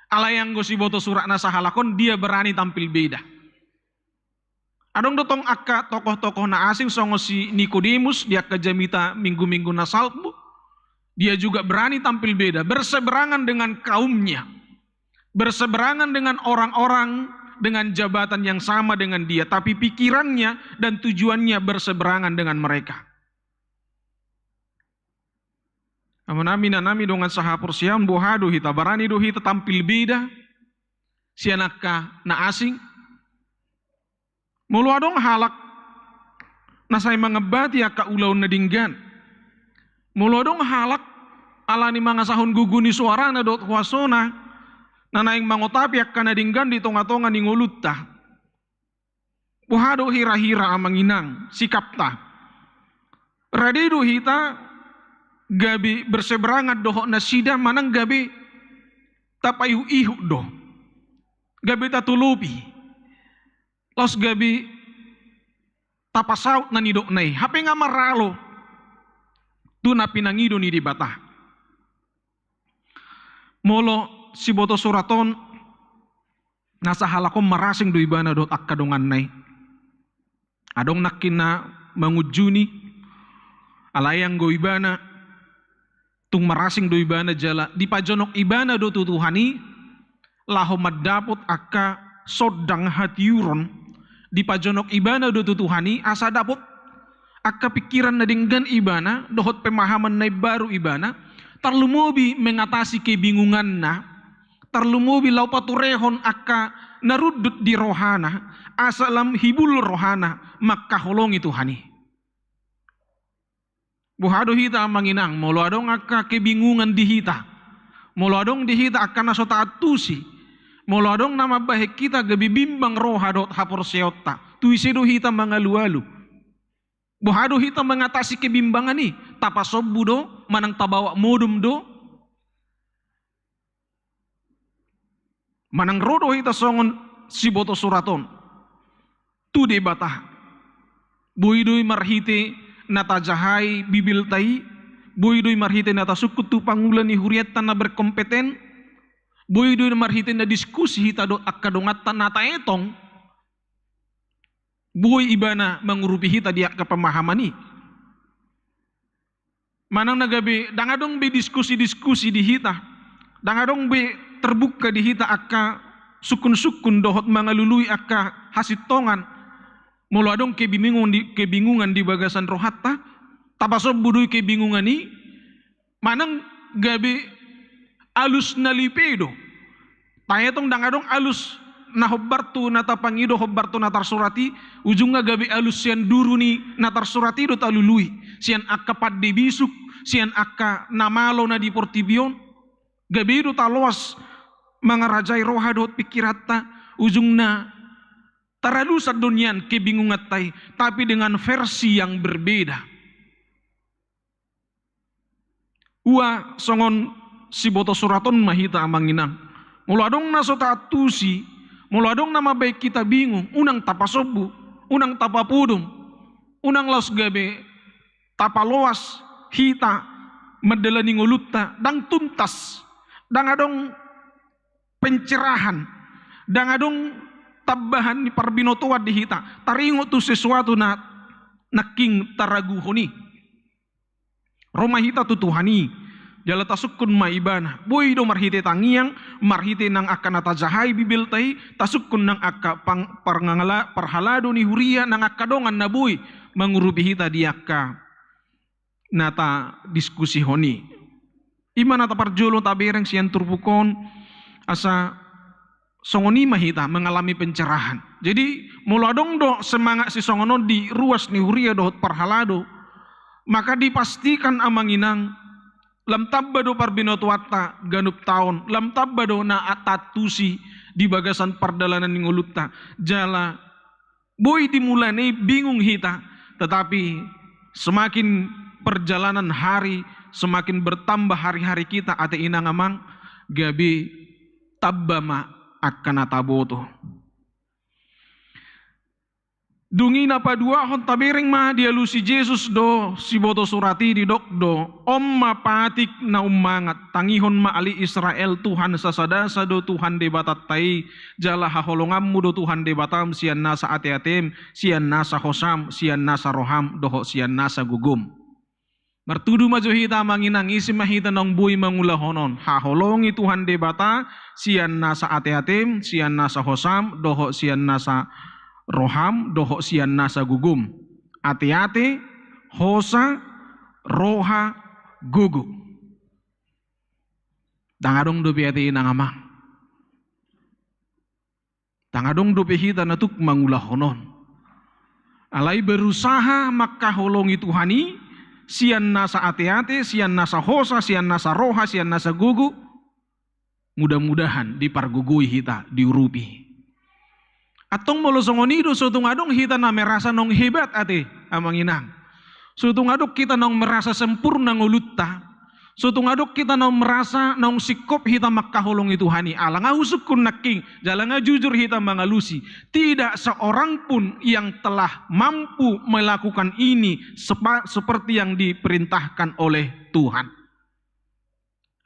alai anggo siboto surat na sahalak on dia berani tampil beda. Adong do tong angka tokoh-tokoh na asing songon si Nikodemus di angka jamita minggu-minggu na salpu. Dia juga berani tampil beda, berseberangan dengan kaumnya, berseberangan dengan orang-orang dengan jabatan yang sama dengan dia, tapi pikirannya dan tujuannya berseberangan dengan mereka. Amanami, inanami, dongan sahaporseaon, boha do hita, barani do hita tampil beda sian angka na asing? Molo adong halak na sai mangambati angka ulaon na denggan, molo adong halak alani mangasahon gogo ni soarana dohot huasona na naeng mangotapi angka na denggan di tonga-tonga ni ngolunta, boha do hira-hira amang inang sikapta? Rade do hita gabe berseberangan dohot nasida manang gabe tapaihut-ihut do, gabe tatolopi, laos gabe tapasaut na nidokna i, hape nga maralo tu na pinangido ni Debata? Molo siboto surat on, na sahalak on marasing do ibana dohot angka donganna i. Adong nangkin na mangunjuni, alai anggo ibana tung marasing do ibana jala dipajonok ibana do tu Tuhan i laho mandapot angka sondang hatiuron. Dipajonok ibana do tu Tuhan i asa dapot angka pikiran na denggan ibana dohot pemahaman na imbaru ibana, tarlumobi mengatasi kebingunganna, tarlumobi laho paturehon angka na rundut di rohana, asa lam hibul rohana mangkaholongi Tuhan i. Boha do hita amang inang, molo adong angka kebingungan di hita, molo adong di hita angka na so taantusi, molo adong na mambahen hita gabe bimbang roha dohot haporseaonta, tu ise do hita mangalualu? Boha do hita mangatasi kebimbangan i? Tapasombu do manang tabawa modom do? Manang ro do hita songon siboto surat on tu Debata? Boi do i marhite na tajahai Bibelta i? Boi do i marhite na tasungkun tu pangula ni hurianta na berkompeten? Boi do i marhite na diskusi hita dohot angka donganta na taetong boi ibana mangurupi hita di angka pemahaman i? Manang na gabe ndang adong be diskusi-diskusi di hita, ndang adong be terbuka di hita angka sungkun-sungkun dohot mangalului angka hasintongan? Molo adong kebingungan di, kebingungan di bagasan rohanta, tapasombu do i kebingungan i? Manang gabe alus na lipe do? Taetong ndang adong alus na hombar tu na tapangido, hombar tu na tarsurat i, ujungna gabe alus sian duru ni na tarsurat i do talului, sian angka pande bisuk, sian angka na malo na di portibi on. Gabe i do taloas mangarajai roha dohot pikiranta, ujungna taralusan do nian kebingunganta i, tapi dengan versi yang berbeda. Ua songon siboto surat on ma hita amang inang. Molo adong na so taantusi, molo adong na mambahen hita bingung, unang tapasombu, unang tapapodom, unang laos gabe tapaloas hita mandalani ngolunta, ndang tuntas, ndang adong pencerahan, ndang adong tambahan ni parbinotoan di hita taringot tu sesuatu na nangkin taraguhon i. Ro ma hita tu Tuhan i, jala tasungkun ma Ibana. Boi do marhite tangiang, marhite nang angka na tajahai Bibelta i, tasungkun nang angka pang-, parngala-, parhalado ni huria, nang angka dongan na boi mangurupi hita di angka na tadiskusihon i. I ma na taparjolo tabereng sian turpuk on, asa songon i ma hita mengalami pencerahan. Jadi, molo adong do semangat sisongon on di ruas ni huria dohot parhalado, maka dipastikan amang inang, lam tamba do parbinotoanta ganup taon, lam tamba do na taantusi di bagasan pardalanan ni ngolunta. Jala boi di mulana i bingung hita, tetapi semakin perjalanan hari, semakin bertambah hari-hari kita, ate inang amang, gabe tamba ma angka na taboto. Dung i na paduahon, tabereng ma dialusi Jesus do siboto surat i, didok do: On ma patik na ummangat, tangihon ma ale Israel, Tuhan sasada-sada do Tuhan Debatanta i, jala haholonganmu do Tuhan Debatam sian nasa ate-atem, sian nasa hosam, sian nasa roham, dohot sian nasa gogom. Martudu ma jo hita amang inang, ise ma hita naung boi mangulahon on: Haholongi Tuhan Debata sian nasa ate-atem, sian nasa hosam, dohot sian nasa roham, dohot sian nasa gogom. Ate-ate, hosa, roha, gogo. Ndang adong dope, ate inang amang. Ndang adong dope hita na tuk mangulahon on. Alai berusaha mangkaholongi Tuhan i, sian nasa ate-ate, sian nasa hosa, sian nasa roha, sian nasa gogo. Mudah-mudahan dipargogoi hita, diurupi. Antong molo songon i do, so tung adong hita na merasa naung hebat, ate amang inang. So tung adong hita naung merasa sempurna ngolunta. So tung adong hita naung merasa naung singkop hita mangkaholongi Tuhan i. Ala nga husungkun nangkin, jala nga jujur hita mangalusi. Tidak seorang pun yang telah mampu melakukan ini sepa-, seperti yang diperintahkan oleh Tuhan.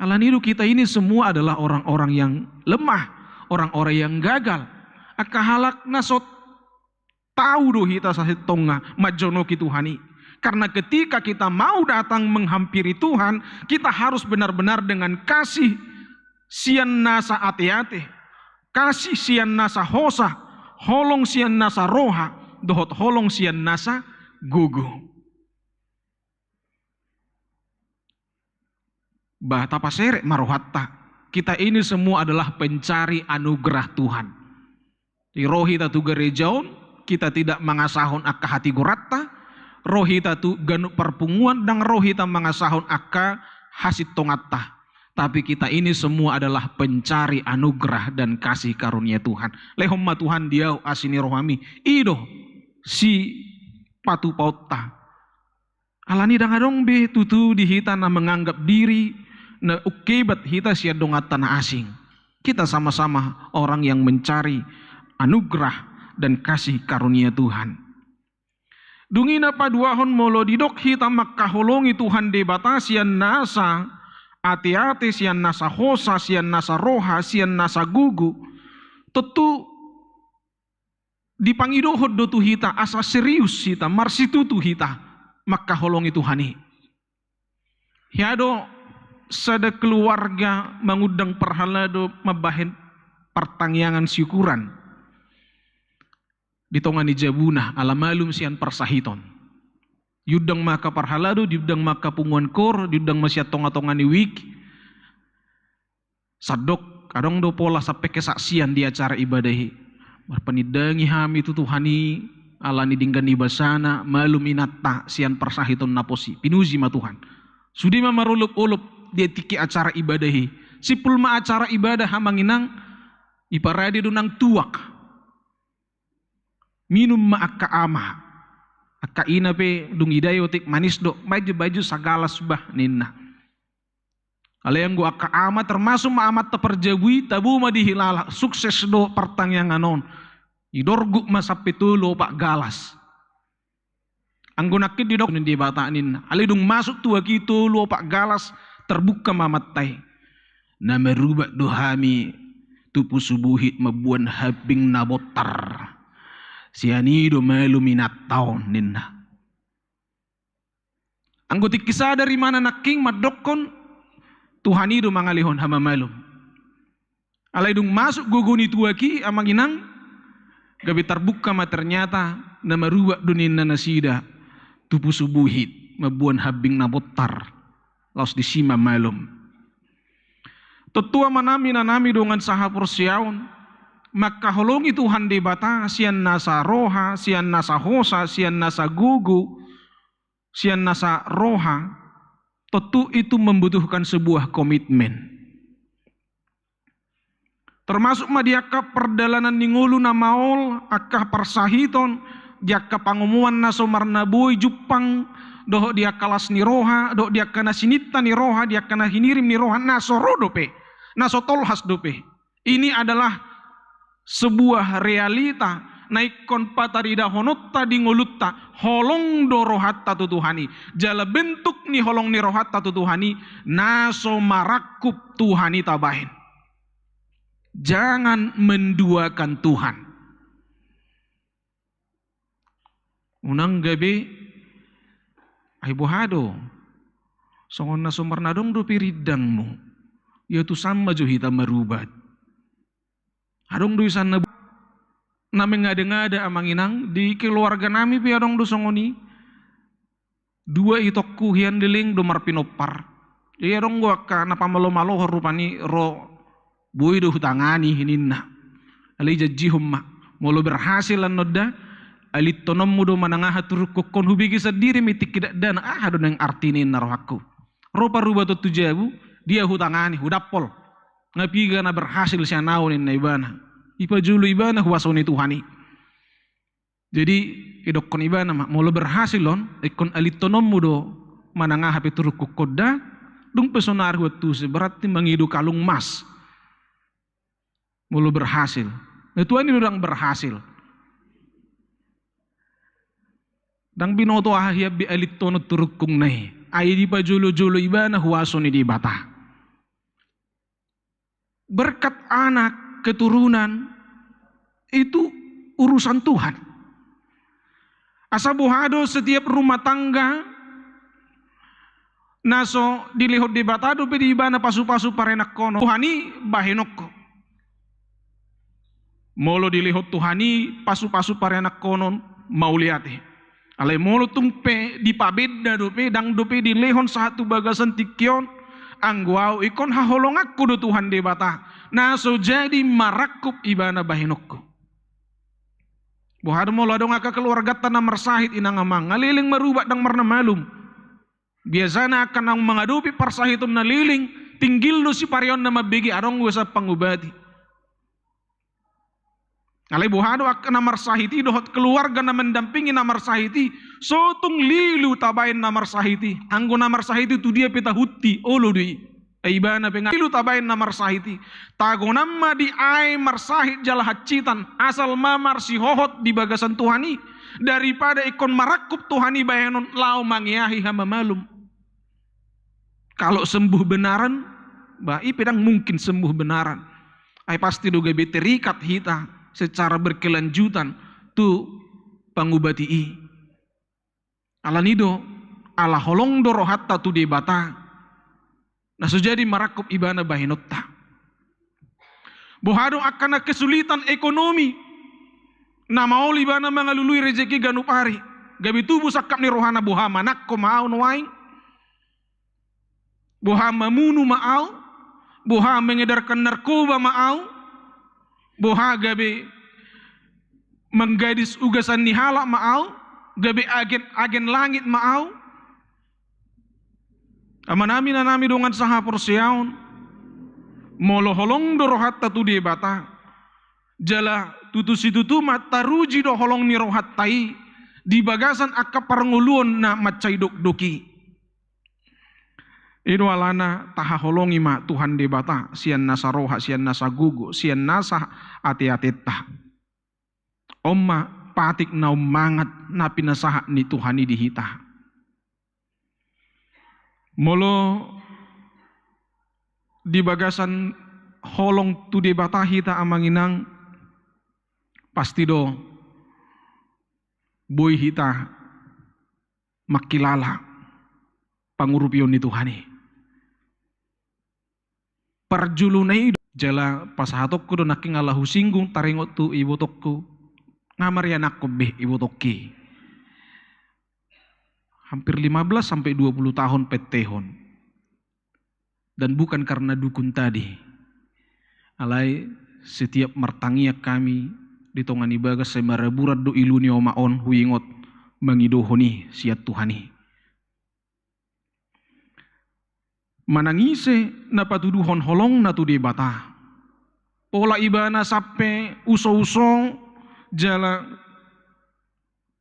Alani do kita ini semua adalah orang-orang yang lemah, orang-orang yang gagal. Angka halak na so tau do hita sasintongna manjonoki Tuhan i. Karena ketika kita mau datang menghampiri Tuhan, kita harus benar-benar dengan kasih sian nasa ate-ate, kasih sian nasa hosa, holong sian nasa roha, dohot holong sian nasa gogo. Bah, tapaserep ma rohanta. Kita ini semua adalah pencari anugerah Tuhan. Jadi, ro hita tu gareja on, kita tidak mangasahon angka hatigoranta, ro hita tu ganup parpunguan, ndang ro hita mangasahon angka hasintonganta. Tapi kita ini semua adalah pencari anugerah dan kasih karunia Tuhan. Lehon ma Tuhan di ahu asi ni rohami. I do sipatupaonta. Alani ndang adong be tutu di hita na menganggap diri na ungkebat hita sian donganta na asing. Kita sama-sama orang yang mencari anugerah dan kasih karunia Tuhan. Dung i na paduahon, molo didok hita mangkaholongi Tuhan Debata sian nasa ate-ate, sian nasa hosa, sian nasa roha, sian nasa gogo, tontu dipangidohon do tu hita asa serius hita, marsitutu hita mangkaholongi Tuhan i. Hea do sada keluarga mangundang parhalado mambahen partangiangan syukuran di tonga ni jabuna ala malum sian parsahiton. Diundang ma angka parhalado, diundang ma angka punguan koor, diundang ma sian tonga-tonga ni wijk. Sandok, adong do pola sampe kesaksian di acara ibadah i. Marpanindangi hami tu Tuhan i, ala ni denggan ni basana, malum inanta sian parsahiton na pos i. Pinuji ma Tuhan. Sude ma marolop-olop di tingki acara ibadah i. Simpul ma acara ibadah, amang inang, diparade do nang tuak. Minum ma angka ama. Angka ina pe dung didai otik manis do, baen jo, baen jo sagalas bah, ninna. Alai anggo angka ama, termasuk ma amanta parjabu i, tabo ma dihilala, sukses do partangiangan on. Didorguk ma sampe tolu opat galas. Anggo nangkin didok ni Debata, ninna. Alai dung masuk tuak i tolu opat galas, terbuka ma amanta i. Na marubat do hami tu pusu buhit mamboan hambing na bontar. Sian i do malum inanta on, ninna. Anggo tingki sada rimana nangkin mandokkon, Tuhan i do mangalehon hamamalum. Alai dung masuk gogo ni tuak i, amang inang, gabe tarbuka ma ternyata na marubat do ninna nasida tu pusu buhit mamboan hambing na bontar. Laos disi ma malum. Tontu amanami, inanami dongan sahaporseaon, Mangkaholongi Tuhan Debata sian nasa roha, sian nasa hosa, sian nasa gogo, sian nasa roha, tentu itu membutuhkan sebuah komitmen. Termasuk ma di angka pardalanan ni ngolu na maol, angka parsahiton, di angka pangomoan na so marnaboi jumpang, dohot di angka las ni roha, dohot di angka na sininta ni roha, di angka na hinirim ni roha, na so ro dope, na so tolhas dope. Ini adalah sebuah realita na ingkon pataridahononta di ngolunta, holong do rohanta tu Tuhan i. Jala bentuk ni holong ni rohanta tu Tuhan i, na so marangkup Tuhan i tabahen. Jangan menduakan Tuhan. Unang gabe, ai boha do? Songon na so marnadong dope rindangmu. Ia tu sama jo hita marubat. Adong do isan na, na mengada-ngada amang inang, di keluarga nami pe adong do songon i. Dua itongku hian leleng do marpinompar. Jadi adong do angka na pamalo-malohon rupani ro, boi do hutangani ninna. Alai janjihon ma. Molo berhasil annon da, alintononmu do manang aha turungkungkon, hubege sandiri ma i tingki dakdanak, aha do naeng artina ninna rohangku. Ro parubaton tu jabu, dia hutangani, hudampol. Nga piga na berhasil sian ahu ninna ibana. Ipajolo ibana huaso ni Tuhan i. Jadi idokkon ibana ma, molo berhasil on, ingkon alintononmu do manang aha pe turungkungkon da, dung pe sonari huantusi, berarti mangido kalung mas. Molo berhasil. Na Tuhan i do ndang berhasil. Ndang binoto aha hian be alintonon turungkungna i. Ai dipajolo-jolo ibana huaso ni Debata. Berkat anak, keturunan, itu urusan Tuhan. Asa boha do setiap rumah tangga na so dilehon Debata dope di ibana pasu-pasu parenakhonon, Tuhan i bahenonku. Molo dilehon Tuhan i pasu-pasu parenakhonon, mauliate. Alai molo tung pe dipabenda dope, ndang dope dilehon sahat tu bagasan tingki on, anggo ahu ingkon haholonganku do Tuhan Debata, na so jadi marangkup ibana bahenonku. Boha do molo adong angka keluarganta na marsahit inang amang, nga leleng marubat ndang marnamalum. Biasana angka na mangadopi parsahiton na leleng, tinggil do sipareonna mambege adong do asa pangubati. Alai boha do angka na marsahit i dohot keluarga na mendampingi na marsahit i, so tung lilu tabaen na marsahit i, anggo na marsahit i tu dia pe tahunti, olo do i. Ai ibana pe nga lilu tabaen na marsahit i. Tagonan ma di aek marsahit jala hansitan, asal ma marsihohot di bagasan Tuhan i, daripada ingkon marangkup Tuhan i bahenon laho mangeahi hamamalum. Kalau sembuh benaran, bah, i pe ndang mungkin sembuh benaran. Ai pasti do gabe terikat hita secara berkelanjutan tu pangubati i. Alani do, ala holong do rohanta tu Debata, na so jadi marangkup ibana bahenonta. Boha do angka na kesulitan ekonomi, na maol ibana mangalului rejeki ganup ari, gabe tubu sangkap ni rohana, boha manangko ma ahu nuaeng? Boha mamunu ma ahu? Boha mengedarkan narkoba ma ahu? Boha gabe manggadis ugasan ni halak ma ahu? Gabe agen-agen langit ma ahu? Amanami, inanami dongan sahaporseaon, molo holong do rohanta tu Debata, jala tutu situtu ma taruji do holong ni rohanta i di bagasan angka parngoluon na mansai dokdok i. I do alana tahaholongi ma Tuhan Debata sian nasa roha, sian nasa gogo, sian nasa ateatenta. On ma patik na ummangat na pinasahat ni Tuhan i di hita. Molo di bagasan holong tu Debata hita amang inang, pasti do boi hita mangkilala pangurupion ni Tuhan i. Parjuluna i do, jala pasahatonku do nangkin ala husinggung, taringot tu ibotongku, nga marianakhon be ibotongki. Hampir lima belas sampai dua puluh tahun pentehon. Dan bukan karena dukun tadi. Alai Setiap martangiang hami di tonga ni bagas, sai maraburat do ilu ni omak on huingot mangidohon i sian Tuhan i. Manang ise na patuduhon holongna tu Debata, pola ibana sampe uso-uso jala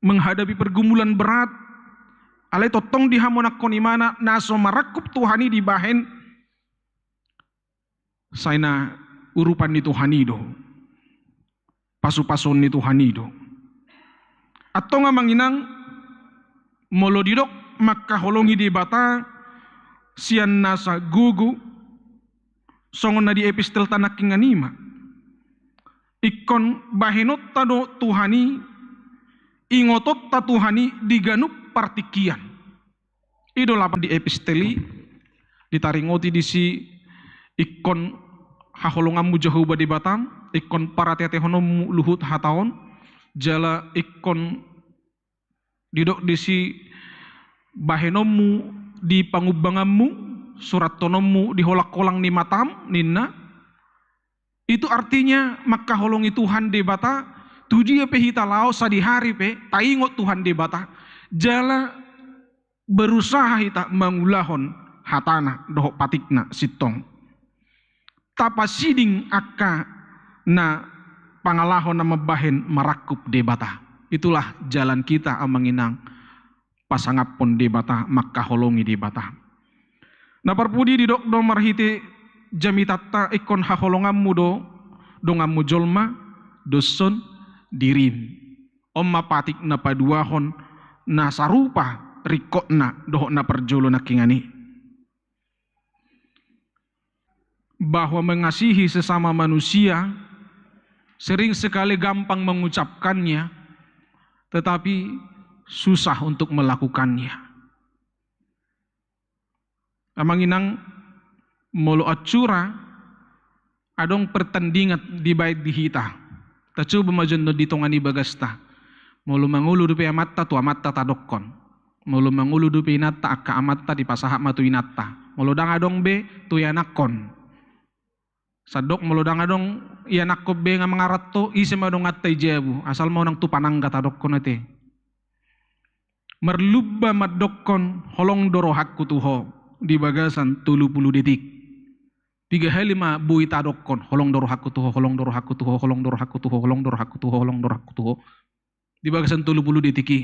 menghadapi pergumulan berat, alai tongtong dihamonangkon ibana na so marangkup Tuhan i dibahen, sai na urupan ni Tuhan i do, pasu-pasuon ni Tuhan i do. Antong amang inang, molo didok mangkaholongi Debata sian nasa gogo, songon na di epistelta nangkiningan i ma, ingkon bahenonta do Tuhan i, ingotonta Tuhan i di ganup partingkian. I do lapan di epistel i, ditaringoti disi ingkon haholonganmu Jahowa Debatam, ingkon parateatehononmu luhut hata on, jala ingkon didok disi bahenonmu di pangumbanganmu, surathononmu di holang-holang ni matam, ninna. Itu artinya mangkaholongi Tuhan Debata, tu dia pe hita laho sadihari pe, taingot Tuhan Debata, jala berusaha hita mangulahon hatana dohot patikna sintong. Tapasiding angka na pangalaho na mambahen marangkup Debata. Itulah jalan kita amang inang, pasangaphon Debata, mangkaholongi Debata. Na parpudi didok do marhite jamitanta, ingkon haholonganmu do donganmu jolma, dos songon dirim. On ma patik na paduahon na sarupa ringkotna dohot na parjolo nangkiningan i. Bahwa mengasihi sesama manusia sering sekali gampang mengucapkannya, tetapi susah untuk melakukannya. Amang inang, molo ancura adong pertandingan dibaen di hita, tacoba ma jo annon di tonga ni bagasta. Molo mangolu dope amanta, tu amanta tadokkon. Molo mangolu dope inanta, angka amanta dipasahat ma tu inanta. Molo ndang adong be, tu ianakkon. Sandok molo ndang adong ianakkon be nga mangaranto, ise ma donganta i jabu, asal ma unang tu panangga tadokkon ate. Marlumba mandokkon holong do rohangku tu ho di bagasan tolu pulu detik. Piga hali ma boi tadokkon holong do rohangku tu ho, holong do rohangku tu ho, holong do rohangku tu ho, holong do rohangku tu ho, holong do rohangku tu ho, di bagasan tolu pulu detik i.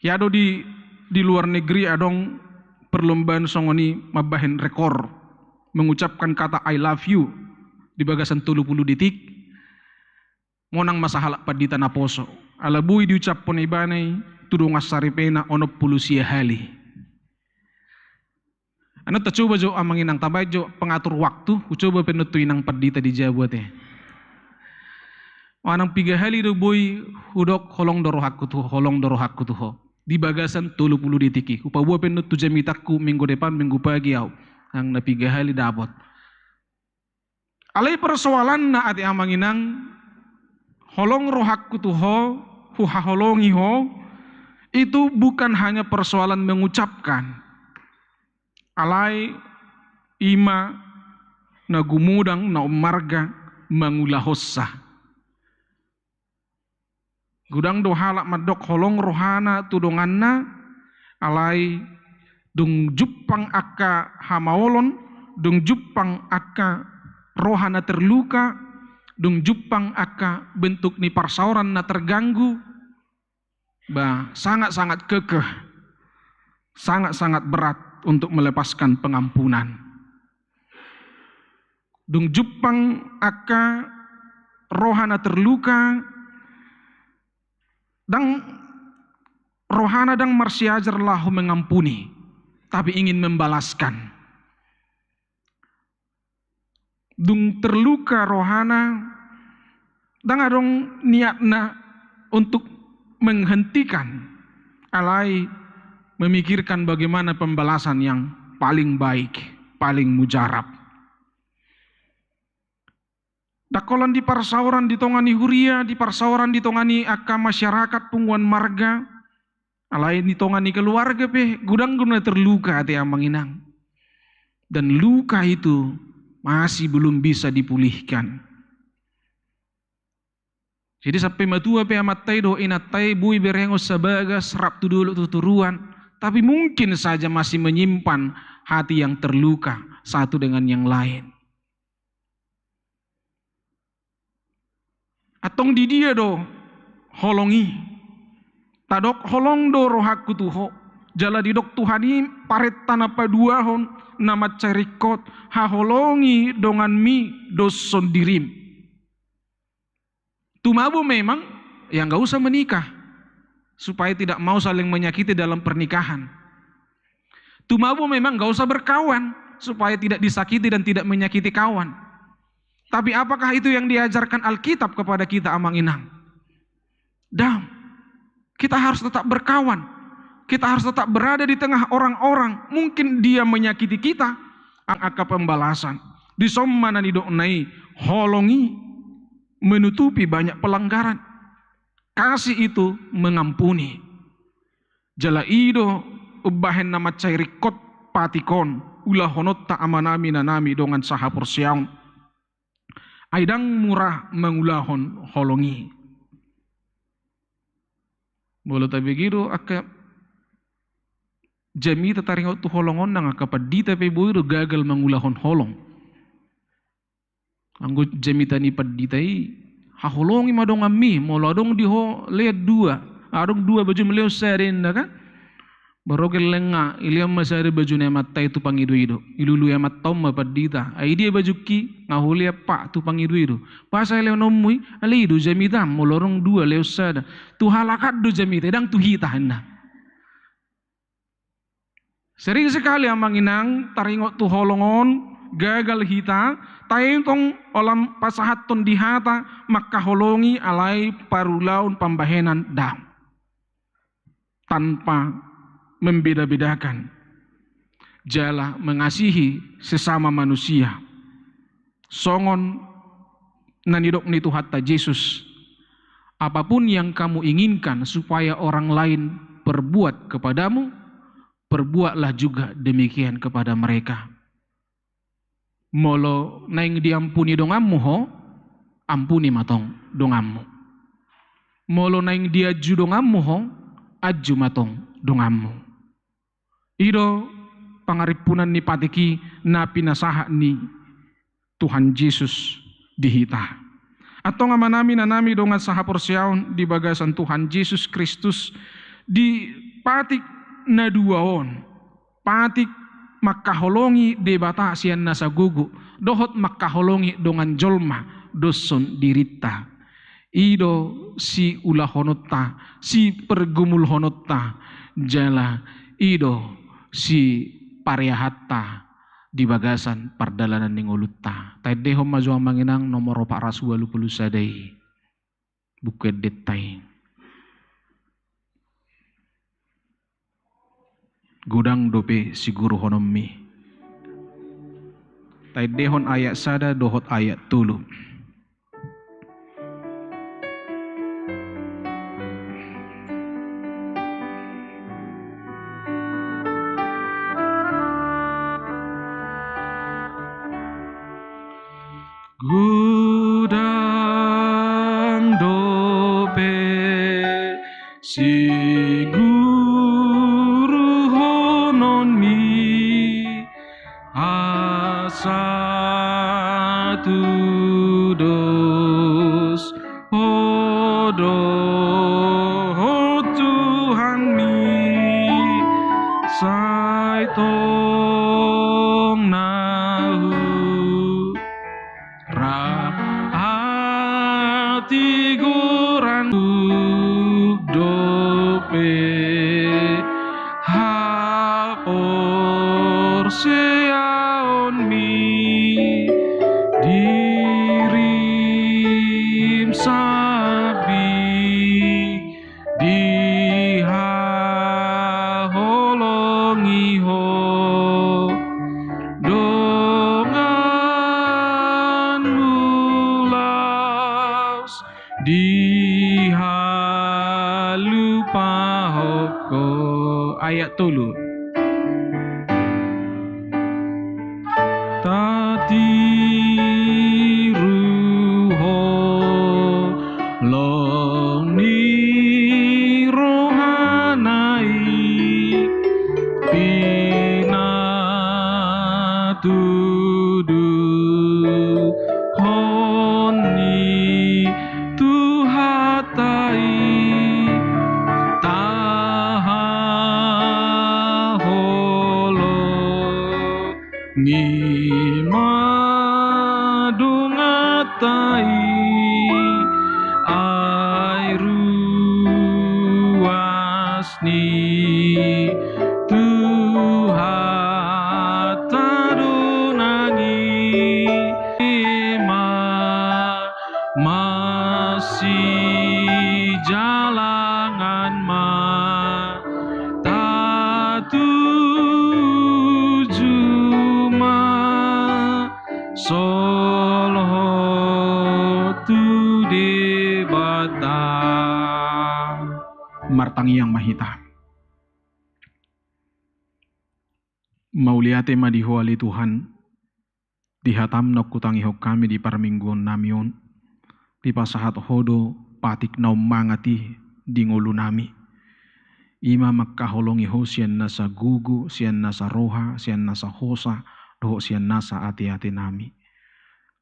Ia do di, di luar negeri adong perlombaan songon i mambahen rekor mengucapkan kata I love you di bagasan tolu pulu detik. Monang ma sahalak pandita naposo, ala boi diucaphon ibana i tu dongan saripena onom pulu sia hali. Annon tacoba jo amang inang, tabaen jo pengatur waktu, hucoba pe annon tu inang pandita di jabu ate. Manang piga hali do boi hudok holong do rohangku tu ho, holong do rohangku tu ho, di bagasan tolu pulu detik i. Hupaboa pe annon tu jamitangku minggu depan, minggu pagi ahu, nang na piga hali dapot. Alai persoalanna ate amang inang, holong rohangku tu ho, huhaholongi ho, itu bukan hanya persoalan mengucapkan. Alai i ma na gumodang na ummarga mangulahonsa. Godang do halak mandok holong rohana tu donganna, alai dung jumpang angka hamaolon, dung jumpang angka roha na terluka, dung jumpang angka bentuk ni parsaoran na terganggu, bah, sangat-sangat kekeh, sangat-sangat berat untuk melepaskan pengampunan. Dung jumpang angka roha na terluka, ndang, rohana ndang marsiajar laho mengampuni, tapi ingin membalaskan. Dung terluka rohana, ndang adong niatna untuk menghentikan, alai memikirkan bagaimana pembalasan yang paling baik, paling mujarab. Ndang holan di parsaoran di tonga ni huria, di parsaoran di tonga ni angka masyarakat punguan marga, alai di tonga ni keluarga pe godang do na terluka ate amang inang. Dan luka itu masih belum bisa dipulihkan. Jadi sampe matua pe amanta i dohot inanta i, boi berengon sabagas, rap tu dolok tu toruan, tapi mungkin saja masih menyimpan hati yang terluka satu dengan yang lain. Antong di dia do holong i? Tadok holong do rohangku tu ho. Jala didok Tuhan i, parenta na paduahon na mansai ringkot, haholongi donganmi doshon dirim. Tumabo memang, ya nggak usah menikah, supaya tidak mau saling menyakiti dalam pernikahan. Tumabo memang nggak usah berkawan, supaya tidak disakiti dan tidak menyakiti kawan. Tapi apakah itu yang diajarkan Alkitab kepada kita, Amang Inang? Dang. Kita harus tetap berkawan. Kita harus tetap berada di tengah orang-orang. Mungkin dia menyakiti kita, ang angka pembalasan. Dison ma na nidokna i, holong i menutupi banyak pelanggaran. Kasih itu mengampuni. Jala i do umbahen na mansai ringkot patik on, ulahononta amanami inanami dongan sahaporseaon. Ai dang murah mangulahon holong i. Molo tabege do angka jamita taringot tu holong on, nang angka pandita pe boi do gagal mangulahon holong. Anggo jamita ni pandita i, haholongi ma donganmi, molo adong di ho lean dua, adong dua bajum, lehon sada, inna kan? Baru gelleng nga, ilehon ma sada baju ni amanta i tu pangido-ido. Ilului amanta on ma pandita. Ai dia bajungki? Nga hulean, Pak, tu pangido-ido. Boasa lehononmu i? Alai i do jamitam, molo adong dua lehon sada. Tu halak an do jamita i, dang tu hita, inna. Sering sekali, Amang Inang, taringot tu holong on, gagal hita, tai tong holan pasahathon di hata mangkaholongi, alai parulaon pambahenan dang. Tanpa membeda-bedakan, jala mengasihi sesama manusia. Songon na nidok ni Tuhanta Jesus, "Apapun yang kamu inginkan supaya orang lain perbuat kepadamu, perbuatlah juga demikian kepada mereka." Molo naeng diampuni donganmu ho, ampuni ma tong donganmu. Molo naeng dianju donganmu ho, anju ma tong donganmu. I do pangarimpunan ni patik i na pinasahat ni Tuhan Jesus di hita. Antong amanami inanami dongan sahaporseaon di bagasan Tuhan Jesus Kristus, di patik na dua on, patik mangkaholongi Debata sian nasa gogo dohot mangkaholongi dongan jolma doshon dirinta. I do siulahononta, sipergumulhononta, jala i do sipareahanta di bagasan pardalanan ni ngolunta. Taendehon ma jo, Amang Inang, nomor opat ratus ualu pulu sada i. Buku endenta i. Godang dope siguruhononmi. Taendehon ayat sada dohot ayat tolu. Godang dope siguruhononmi, asa tudos ho dohot Tuhanmi, sai tong na hu ra hatigoran, dope haporseaonmi, dirim sambing dihaholongi ho, donganmu laos dihalupahon ho. Ayat tolu. Tatiru ho lo Madungata i, ai ruas ni Tuhanta do nang i, ima masijalangan ma tatuju ma solhot tu Debata. Martangiang ma hita. Mauliate ma di Ho ale Tuhan, di hataM na hutangihon hami di parmingguonnami on, dipasahat Ho do patik na ummangat i di ngolunami. Ima mangkaholongi Ho sian nasa gogo, sian nasa roha, sian nasa hosa, dohot sian nasa ateatenami.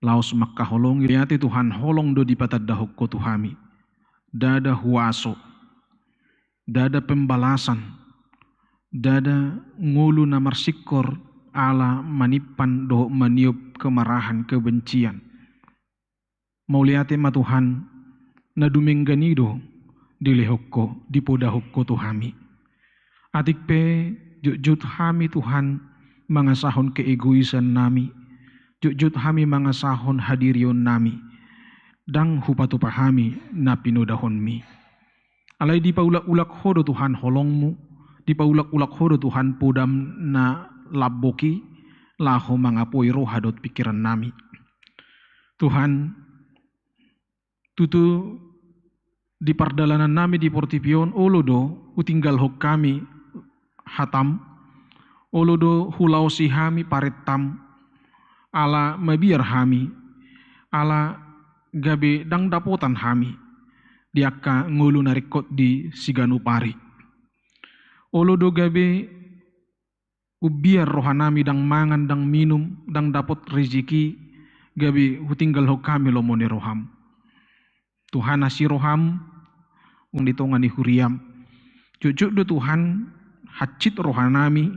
Laos mangkaholongi, mauliate Tuhan, holong do dipatandahon Ho tu hami. Ndada huaso, ndada pembalasan, ndada ngolu na marsingkor ala manimpan dohot maniop kemarahan, kebencian. Mauliate ma Tuhan, na dumenggan i do dilehon Ho, dipodahon Ho tu hami. Atik pe jotjot hami Tuhan mangasahon keegoisannami, jotjot hami mangasahon hadirionnami, ndang hupatupa hami na pinodahonMi. Alai dipaulak-ulak Ho do Tuhan holongMu, dipaulak-ulak Ho do Tuhan podam na lambok i, laho mangapoi roha dohot pingkirannami. Tuhan, tutu di pardalanannami di portibi on, olo do hutinggalhon hami hataM, olo do hulaosi hami parentam, ala mabiar hami, ala gabe ndang dapotan hami di angka ngolu na ringkot di siganup ari. Olo do gabe umbiar rohanami, ndang mangan, ndang minum, ndang dapot rezeki, gabe hutinggalhon hami lomo ni rohaM. Tuhan, asi rohaM, unang di tonga ni huriaM. Jotjot do Tuhan, hansit rohanami,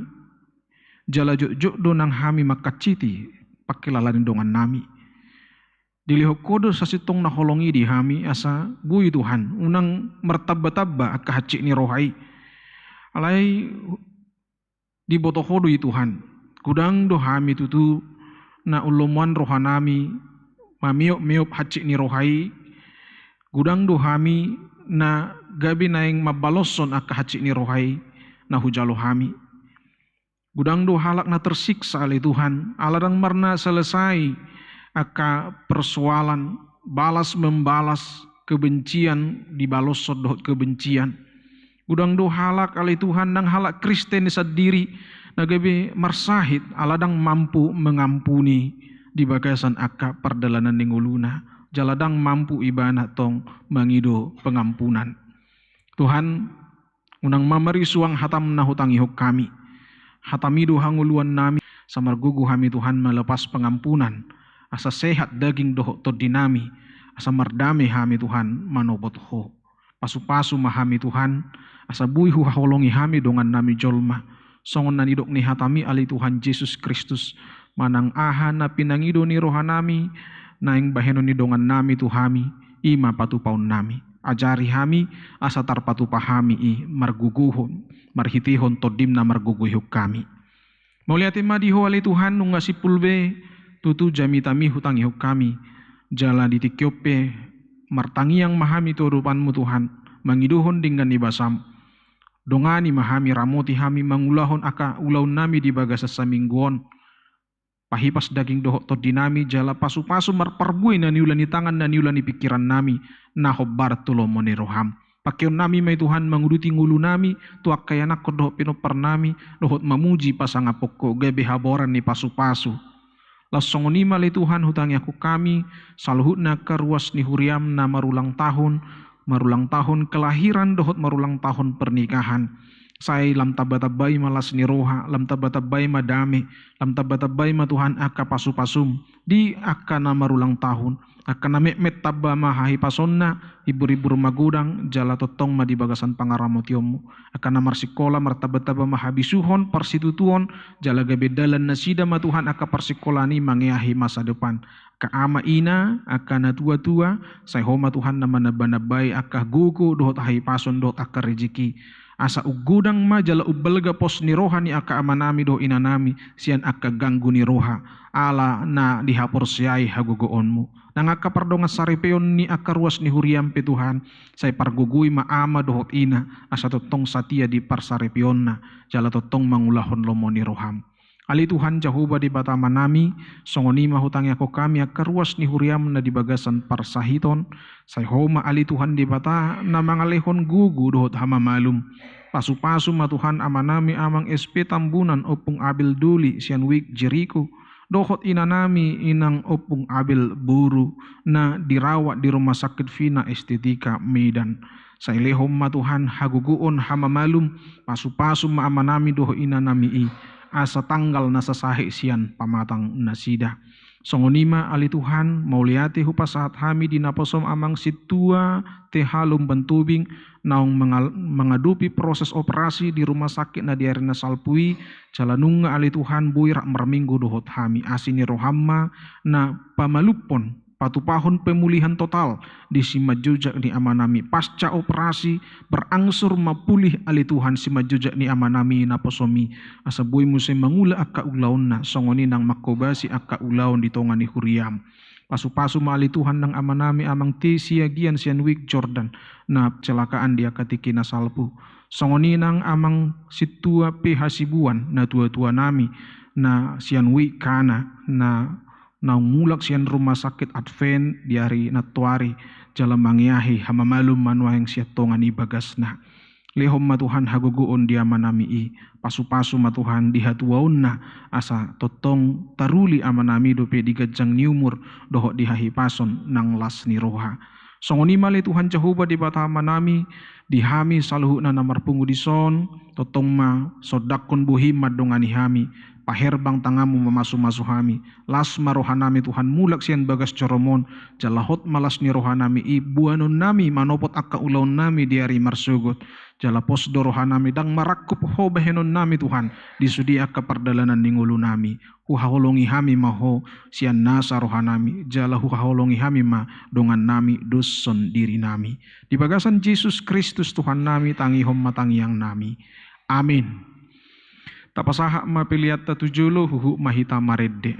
jala jotjot do nang hami manghansiti pangkilalaan ni dongannami. Dilehon Ho do sasintong na holong i di hami, asa boi Tuhan, unang martambatamba angka hansit ni roha i. Alai diboto Ho do i Tuhan. Godang do hami tutu na umlomoan rohanami, mameopmeop hansit ni roha i. Godang do hami na gabe naeng mambaloshon angka hansit ni roha i na hujalo hami. Godang do halak na tersiksa ale Tuhan, ala ndang marna selesai angka persoalan, balas membalas, kebencian dibaloshon dohot kebencian. Godang do halak ale Tuhan, nang halak Kristen i sandiri na gabe marsahit ala ndang mampu mengampuni di bagasan angka pardalanan ni ngoluna, jala ndang mampu ibana tong mangido pengampunan. Tuhan, unang ma marisuang hataM na hutangihon hami. HataMi do hangoluannami, asa margogo hami Tuhan malepas pengampunan, asa sehat daging dohot tondinami, asa mardame hami Tuhan manopot Ho. Pasupasu ma hami Tuhan, asa boi huhaholongi hami dongannami jolma. Songon na nidok ni hataMi ale Tuhan Jesus Kristus, manang aha na pinangido ni rohanami, naeng bahenon ni dongannami tu hami, i ma patupaonnami. Ajari hami, asa tarpatupa hami i margogohon, marhitehon TondiM na margogoihon hami. Mauliate ma di Ho ale Tuhan, nunga simpul be tutu jamitami hutangihon hami. Jala di tingki on pe martangiang ma hami tu adopanMu Tuhan, mangidohon denggan ni basaM. Dongani ma hami, ramoti hami mangulahon angka ulaonnami di bagasan saminggu on. Pahipas daging dohot tondinami, jala pasupasu marparbue na niula ni tangan, na niula ni pingkirannami, na hombar tu lomo ni rohaM. Pangkeonnami ma i Tuhan manguduti ngolunami, tu angka ianakhon dohot pinomparnami, dohot mamuji pasangaphon Ho gabe haboaran ni pasupasu. Laos songon i ma ale Tuhan hutangiangkon hami, saluhutna angka ruas ni huriaM na marulang tahun, marulang tahun kelahiran dohot marulang tahun pernikahan. Sai lam tambatambai ma las ni roha, lam tambatambai ma dame, lam tambatambai ma Tuhan angka pasupasuM di angka na marulang tahun. Angka na metmet tamba ma hahipasonna, ibur-ibur ma godang, jala tongtong ma di bagasan pangaramotionmu. Angka na marsikola martamba-tamba ma habisuhon, parsitutuon, jala gabe dalan nasida ma Tuhan angka parsikolaan i mangeahi masa depan. Angka ama ina, angka na tua-tua, sai Ho ma Tuhan na manamba-nambai angka gogo dohot hahipason dohot angka rejeki. Asa umgodang ma jala umbalga pos ni roha ni angka amanami dohot inanami sian angka ganggu ni roha, ala na dihaporseai hagogoonmu. Nang angka pardongansaripeon ni angka ruas ni huriam pe Tuhan, sai pargogoi ma ama dohot ina, asa tongtong satia di parsaripeonna, jala tongtong mangulahon lomo ni roham. Ale Tuhan Jahowa Debata Amanami, songon i ma hutangiangkon hami angka ruas ni huriam na di bagasan parsahiton, sai Ho ma ale Tuhan Debata na mangalehon gogo dohot hamamalum. Pasu-pasu ma Tuhan amanami Amang S P Tambunan Ompung Abel Doli sian Wijk Jeriko, dohot inanami Inang Ompung Abel Boru na dirawat di Rumah Sakit Vina Estetika Medan. Sai lehon ma Tuhan hagogoon hamamalum, pasu-pasu ma amanami dohot inanami i, asa tanggal na sasahit sian pamatang nasida. Songon i ma ale Tuhan, mauliate hupasahat hami di naposom Amang Sintua T H Lumban Tobing, naung mengal-, mengadopi proses operasi di rumah sakit na di ari na salpu i, jala nunga ale Tuhan boi rap marminggu dohot hami. Asi ni roham ma na pamalumhon, patupahon pemulihan total di simanjujak ni amanami. Pasca operasi, berangsur ma pulih ale Tuhan simanjujak ni amanami naposom i. Asa boi muse mangula angka ulaonna, songon i nang manghobasi angka ulaon di tonga ni huriam. Pasu-pasu ma ale Tuhan nang amanami Amang T Siagian sian Wijk Jordan, na kecelakaan di angka tingki na salpu. Songon i nang Amang Sintua P Hasibuan, na tua-tua nami, na sian Wijk Kana, na naung mulak sian Rumah Sakit Advent di ari nantoari, jala mangeahi hamamalum ma nuaeng sian tonga ni bagasna. Lehon ma Tuhan hagogoon di amanami i, pasu-pasu ma Tuhan di hatuaonna, asa tongtong taruli amanami dope di ganjang ni umur, dohot di hahipason nang las ni roha. Songon i ma ale Tuhan Jahowa Debata Amanami, di hami saluhutna na marpungu dison, tongtong ma sondanghon bohim mandongani hami, paherbang tanganmu mamasu-masu hami, las ma rohanami Tuhan mulak sian bagas jorom on, jala hot ma las ni rohanami i boanonnami manopot angka ulaonnami di ari marsogot, jala pos do rohanami ndang marangkup Ho bahenonnami Tuhan, di sude angka pardalanan ni ngolunami. Huhaholongi hami ma Ho sian nasa rohanami, jala huhaholongi hami ma dongannami dos sondirinami. Di bagasan Jesus Kristus Tuhannami, tangihon ma tangiangnami. Amin. Tapasahat ma peleanta tu jolo, huhut ma hita marende.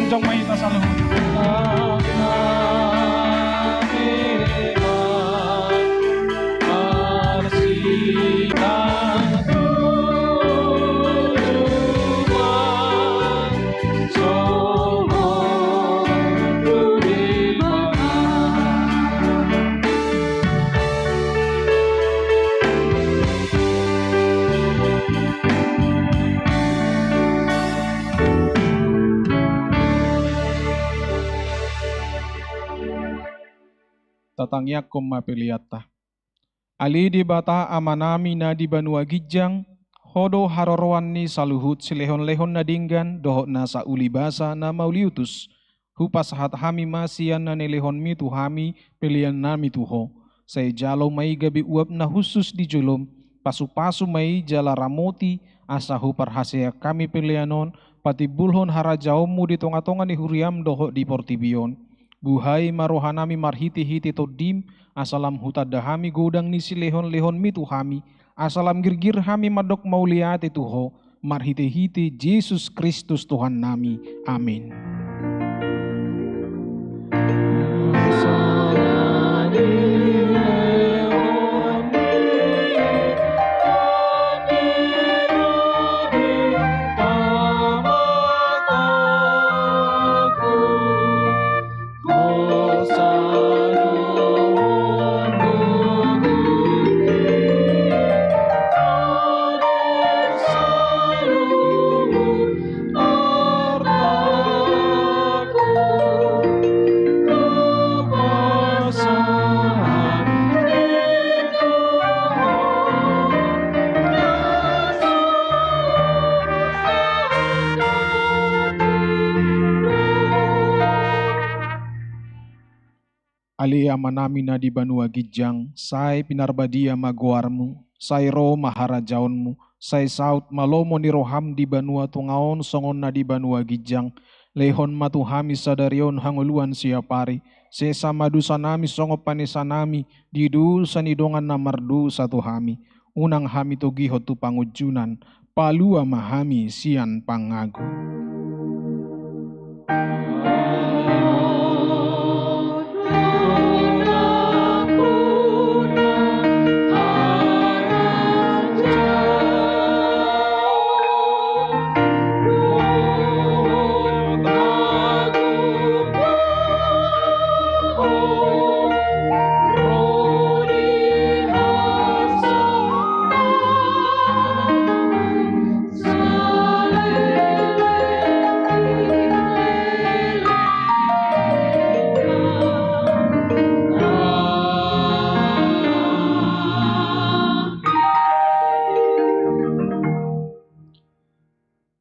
Jongjong ma hita saluhut. Tatangiangkon ma peleanta. Ale Debata Amanami na di banua ginjang, Ho do haroroan ni saluhut silehonlehon na denggan dohot nasa ulibasa na mauliutus. Hupasahat hami ma sian na nilehonmi tu hami peleannami tu Ho. Sai jalo ma i gabe uap na hushus di jolom, pasupasu ma i jala ramoti, asa huparhaseang hami pelean on patimbulhon harajaonmu di tongatonga ni huriam dohot di portibi on. Buhai ma rohanami marhitehite Tondim, asa lam hutanda hami godang ni silehonlehonmi tu hami, asa lam girgir hami mandok mauliate tu Ho, marhitehite Jesus Kristus Tuhannami. Amin. Ale Amanami na di banua ginjang, sai pinarbadia ma goarmu, sai ro ma harajaonmu, sai saut ma lomo ni roham di banua tonga on songon na di banua ginjang. Lehon ma tu hami sadari on hangoluan siapari, sesa ma dosanami songon panesanami di dosa ni dongan na mardosa tu hami. Unang hami togihon tu pangunjunan, palua ma hami sian pangago.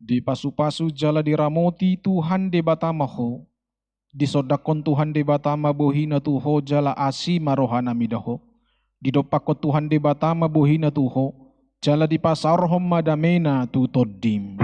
Dipasupasu jala diramoti Tuhan Debata ma ho. Disondangkon Tuhan Debata ma bohina tu ho jala asi ma rohana mida ho. Didompakkon Tuhan Debata ma bohina tu ho, jala dipasaorhon ma damena tu tondim.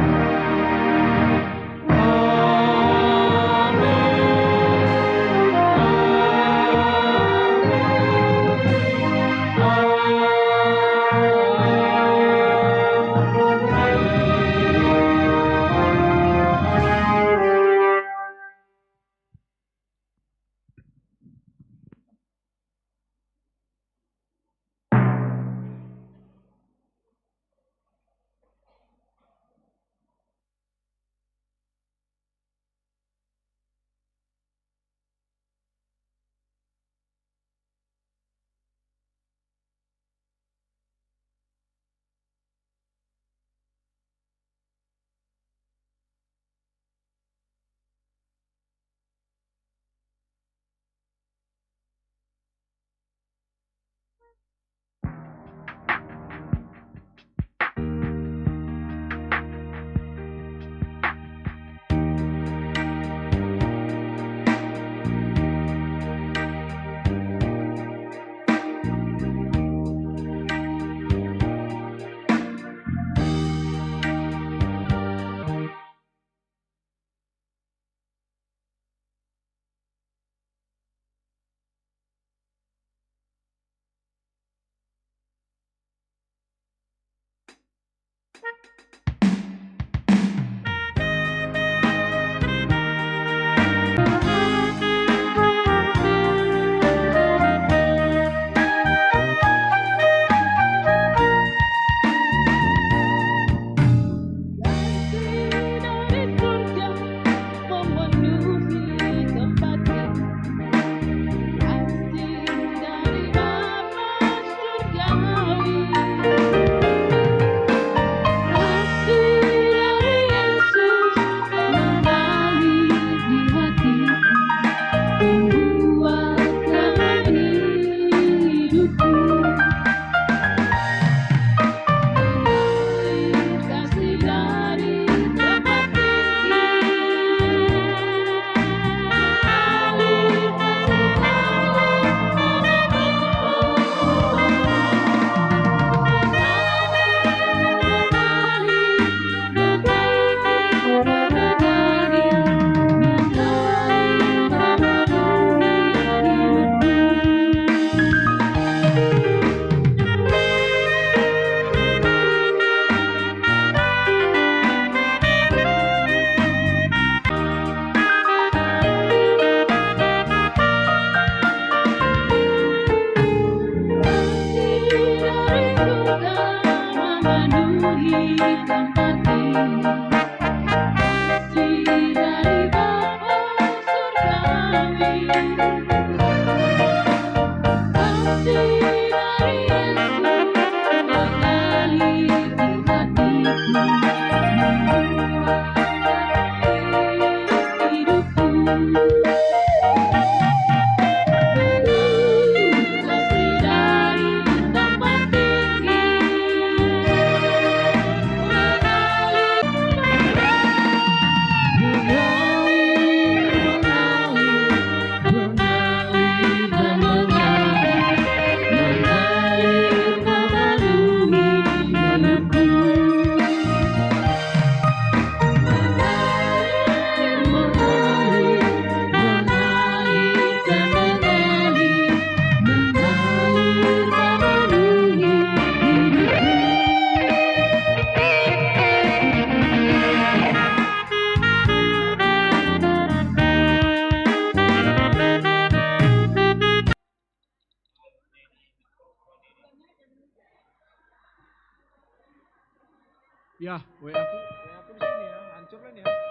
Ya, W A ku, W A ku di sini ya, hancur lah ini ya.